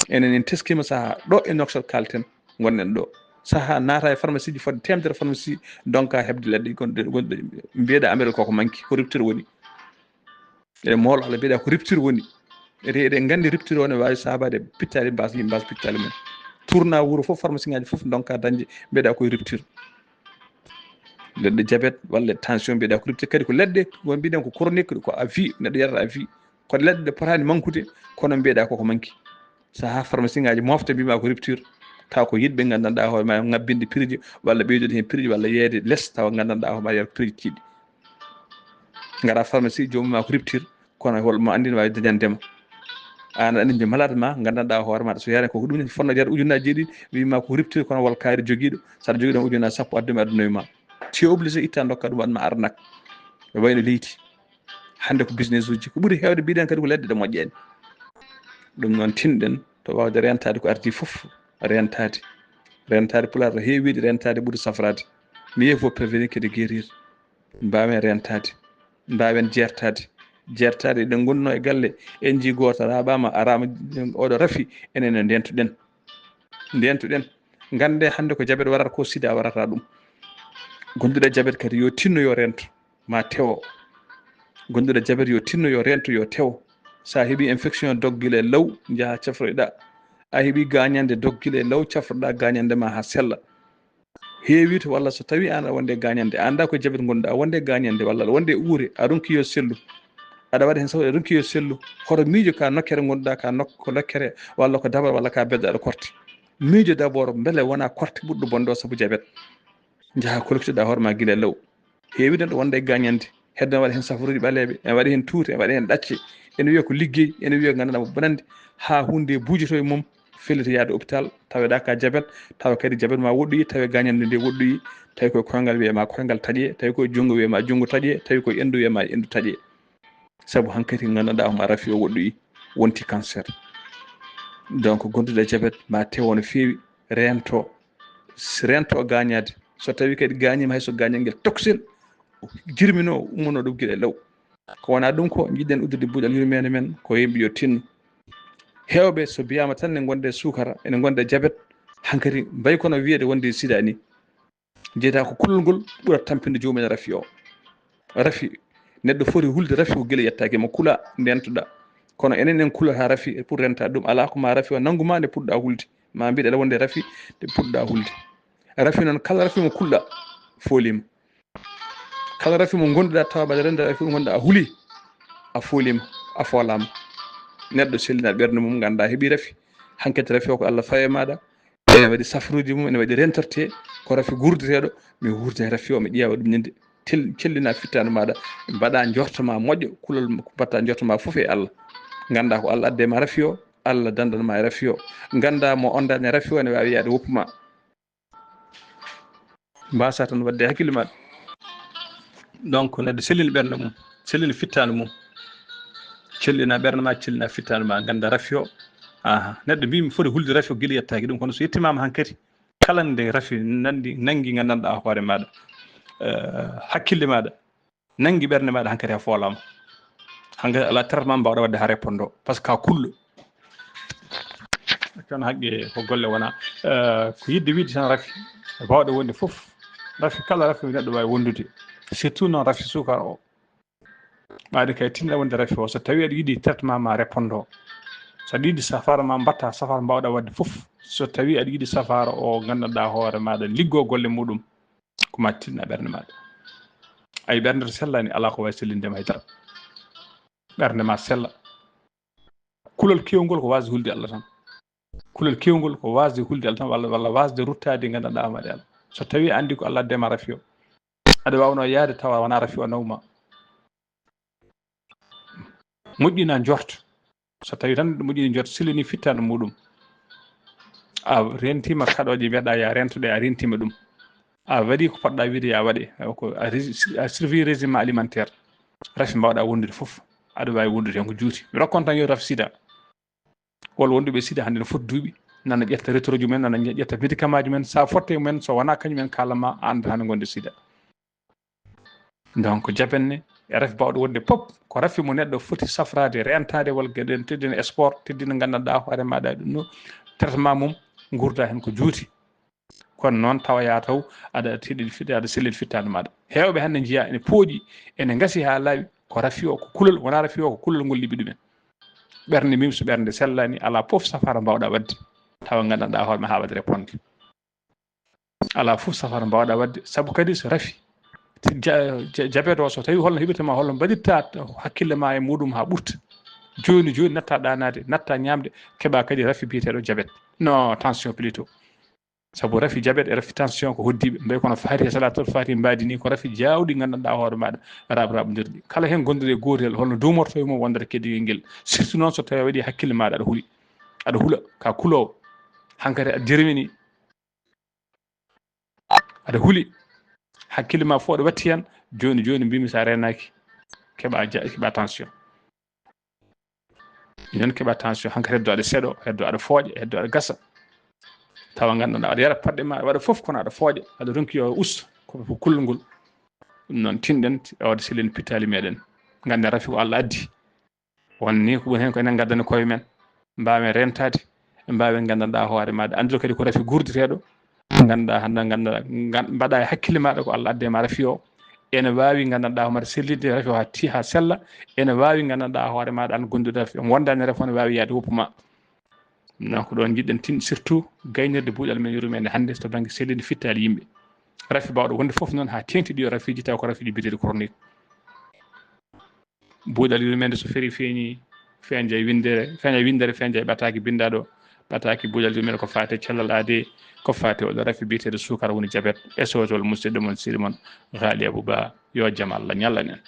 Enen en teskiima sahaa ɗo e Nouakchott kalten, ngonɗen ɗo. Sahaa naata e pharmacie ji fodde teemedere pharmacie, donka heɓde leɗɗe gonɗe, gonɗe, mbiyeɗa amirel koko manki, ko rupture woni. Eɗen moolo Allah, mbiyeɗa ko rupture woni. Ete eɗen nganndi rupture o ne waawi saabaade pittaali mbas, yimɓe mbas pittaali mum. Tourna wuro fof, pharmacie ngaji fof donka dañde, mbiyeɗa koye rupture. Leɗɗe diabète walla tension mbiyeɗa ko rupture, kadi ko leɗɗe won mbiɗen ko chronique, ko à vie, neɗɗo yarata à vie. Ko leɗɗe ɗe potaani mankude, kono mbiyeɗa koko manki. Sahaa pharmacie ngaji mofte mbima ko rupture, taw ko yiɗɓe nganndanɗaa hoore ma ngabbinde prix ji walla ɓeydude heen prix ji walla yeeyde les, tawa nganndanɗaa hoore ma yeeya ko prix ji tiiɗɗi. Ngara pharmacie, joomum ma ko rupture, kono hol mo anndi no waawi dañande ma. Aan aɗa anndi malade ma, nganndanɗaa hoore ma, so yaare ko ko ɗum ne fotnoo jarde ujunnaaji jeeɗiɗi, wiima ko rupture, kono wol kaari jogiiɗo, so aɗa jogii ɗon ujunnaaji sappo, addu mi addunoy ma. Tu es obligé itta ndokka ɗum, waɗ ma arnaque. No wayno leydi. Hannde ko business uji. Ko ɓuri heewde mbiɗen kadi ko leɗɗe ɗe moƴƴani. Ɗum noon tinɗen to waawde reentaade ko ardi fof, reentaade. Reentaade pulaar no heewi wiide reentaade ɓuri safraade. Mieux vaut prévenir que de guérir. Mbaawen reentaade. Mbaawen jeertaade. Jeertaade, eɗen ngonno e galle, en njii gooto raaɓaama, araama, oɗo rafi, enen no ndeentuɗen. Ndeentuɗen. Ngannde hannde ko jabet warata ko, sida warata ɗum. Gonduɗo jabet kadi yo tinno yo reento, ma tewo. Gonduɗo jabet yo tinno yo reento, yo tewo. Sa heɓi infection, dog gila e law, njaha cafroyɗa. A heɓi gañande, dog gila e law, cafroɗa gañande ma ha sella. Heewi to, walla so tawi an aɗa wonde e gañande, a annda ko jabet ngonɗa, a wonde e gañande, walla aɗa wonde e uure, a ronki yo sellu. Aɗa waɗa heen sabu aɗa ronki yo sellu. Hoto miijo ka nokkere ngonɗa, ka nok-, ko lokkere, walla ko dabar, walla ka bedda aɗa korte. Miijo d'abord, mbele wona korte ɓurɗo bonde o sabu jabet. Njaha kolkitoɗa hoore ma gila e law. Heewi neɗɗo wonde e gañande. Hedde ne waɗa heen safaruuji ɓaleeɓe, ene waɗa heen tuute, ene waɗa heen ɗacce. Ene wiya ko liggey, ene wiya nganndanɗaa mo bonande. Haa huunde buujoto e mum, felliti yaade hôpital, taweɗa ka jabet, tawa kadi jabet ma woɗɗoyi, tawi gañande nde woɗɗoyi, tawi koye koyngal wiyema koyngal taƴe, tawi koye junngo wiyema junngo taƴe, tawi koye enndu wiyema enndu taƴe. Sabu hankadi nganndanɗaa homo rafi o woɗɗoyi, wonti cancer. Donc, gonduɗo e jabet ma tewo no feewi, reento, reento gañaade. So tawi kadi gañima, hay so gañal ngel toksel, jirmino, ummono ɗum gila e law. Ko wona ɗum ko jiɗɗen uddude buuɗal yurmeende men, ko yimɓe yo tinno. Heewɓe so mbiyama tan ne gonde suukara, ene gonde jabet, hankadi mbayi kono wiyede wonde sida ni. Jeyata ko kulol ngol ɓura tampinde joomum en rafi o. Rafi, neɗɗo foti hulde rafi ko gila yettaaki mo, kula, ndentoɗa. Kono enen en kulata rafi pour renta ɗum. Alaa ko ma rafi o nanngu ma nde puɗɗa hulde. Ma mbiɗa aɗa wonde rafi nde puɗɗa hulde. Rafi noon, kala rafi mo kulɗa, foolima. Kala rafi mo ngonduɗa tawa mbaɗa rende rafi mo ngonduɗa a huli, a fuulima, a foolama. Neɗɗo sellina ɓernde mum, ganda heɓi rafi. Hankkadi rafi o ko Allah fawe maɗa. Ene waɗi safruji mum, ene waɗi rentorte, ko rafi gurduteɗo. Mi wurda e rafi o, mi ƴeewa ɗum ñande. Tel-, cellina fittanu maɗa, mbaɗa jorto ma moƴƴo, kulol ko mbatta jorto ma fof e Allah. Ganda ko Allah adde ma rafi o, Allah dandan ma e rafi o. Ganda mo ondani rafi o ene wawi yaade woppu ma. Mbasa tan wadde hakkille maɗa. Donc neɗɗo sellina ɓernde mum, sellina fittanu mum. Cellina ɓernde ma, cellina fittanu ma, ganda rafi o. Aha, neɗɗo mbimi foti hulde rafi o gila yettaki ɗum, kono so yettimama hankadi, kala nde rafi nandi, nangi gandanɗa hoore maɗa, eh, hakkille maɗa, nangi ɓernde maɗa, hankadi a foolama. Hankadi ala traitement mbawɗa wadde ha réponde o, par ce que ka kullo. Accon haqqe ko golle wona, eh, ko yidde wiide tan rafi, bawɗe wonde fof. Rafi, kala rafi neɗɗo wawi wondude, surtout noon rafi sukara o. Ɓaade kay tinna wonde rafi o, so tawi aɗa yiɗi traitement ma réponde o, so aɗa yiɗi safara ma mbatta safara mbawɗa wadde fof. So tawi aɗa yiɗi safara o gandanɗa hoore maɗa liggo golle muɗum, ko ma tinna ɓernde maɗa. Ay, ɓernde to sellani ala ko wawi sellinde ma haydara. Ɓernde ma sella. Kulol kewngol ko wasde hulde Allah tan. Kulol kewngol ko wasde hulde Allah tan, walla, walla wasde ruttade gandanɗa hoore maɗa Allah. So tawi a andi ko Allah adde ma rafi o, aɗa wawno yaade tawa wona rafi o nawma. Moƴƴina njorto. So tawi tan moƴƴini njorto, sellini fittanu muɗum. A rentima kaɗoje mbiyaɗa ya rentoɗe, a rentima ɗum. A waɗi ko poɗɗa wiide ya waɗe. Ko a régime, a surveille régime alimentaire. Rafi mbawɗa wondude fof. Aɗa wawi wondude hen ko juuti. Mi rokkon tan yo rafi sida. Wol wonduɓe sida hande no foti duuɓi, nana ƴetta rétro ji mumen, nana ƴetta médicament ji mumen, sa fotte e mumen, so wona kañum en kalama, a anda hande gonde sida. Donc, jaɓen ne, e rafi bawɗo wonde pop, ko rafi mo neɗɗo foti safrade, rentade, walla geɗen teddina sport, teddina gandanɗa hoore maɗa ɗum no, traitement mum, gurda hen ko juuti. Kono noon tawa ya taw aɗa teɗɗin fitta, aɗa sellin fittande maɗa. Hewɓe hande jiya ene pooƴi, ene gasi ha laaɓi, ko rafi o, ko kulol, wona rafi o, ko kulol ngol liɓi ɗumen. Ɓernde mbimi so ɓernde sellani, ala fof safara mbawɗa wadde, tawa gandanɗa hoore ma ha waɗa réponde. Ala fof safara mbawɗa wadde, saabu kadi so rafi, ja-, ja-, jabet o, so tawi holno heɓirta ma, holno mbaɗirta hakkille ma e muɗum ha ɓurta. Joni, joni natta ɗanade, natta ñamde, keɓa kadi rafi biyeteɗo jabet. No, tension plutôt. Saabu rafi jabet e rafi tension ko hoddiɓe, mbayi kono Fatiha, Salatul Fatiha mbadi ni, ko rafi jawɗi gandanɗa hoore maɗa, raɓ raɓodirɗi. Kala hen gonduɗo e gotel, holno duumorto e mum wondata keddingel ngel. Surtout noon so tawi a waɗi hakkille maɗa aɗa huuli. Aɗa huula, ka kulowo. Hankadi a jermini. Aɗa huuli. Hakkille ma fof aɗa watti hen. Joni, joni mbimi sa renaki, keɓa ja-, keɓa tension. Minen keɓa tension, hankadi heddo aɗa seeɗo, heddo aɗa fooƴa, heddo aɗa gasa. Tawa gandanɗa aɗa yara paɗɗe ma, aɗa waɗa fof kono aɗa fooƴa, aɗa ronki yo usto, ko ko kullol ngol. Ɗum noon tinɗen, e wawde sellen pittali meɗen. Ganden rafi ko Allah addi. Won ni ko ɓuri hen ko enen gaddani koye men. Mbawen rentade, mbawen gandanɗa hoore maɗa. Andude kadi ko rafi gurduteɗo. Gandanɗa hande gandanɗa, gan-, mbaɗa e hakkille maɗa ko Allah adde ma rafi o. Ene wawi gandanɗa hoore maɗa sellinde rafi o ha ti-, ha sella. Ene wawi gandanɗa hoore maɗa an gonduɗo rafi o. Wondani rafi o ne wawi yaade woppu ma. Ɗum noon ko ɗon jiɗɗen tin surtout gaynirde buuɗal men yurmede hande to banggue sellinde fittali yimɓe. Rafi bawɗo wonde fof noon ha tengti ɗiyo rafiji taw ko rafiji biyeteɗi chronique. Buuɗal yurmede so feri feeñi, feeña e windere, feeña e windere, feeña e ɓataaki binndaaɗo, ɓataaki buuɗal yurmede ko faati e cellal aade, ko faati e oɗo rafi biyeteeɗo suukara woni jabet, e sowtol musidɗo mon, sehil mon, Haali Abou Ba, yo jam Allah ñallan en.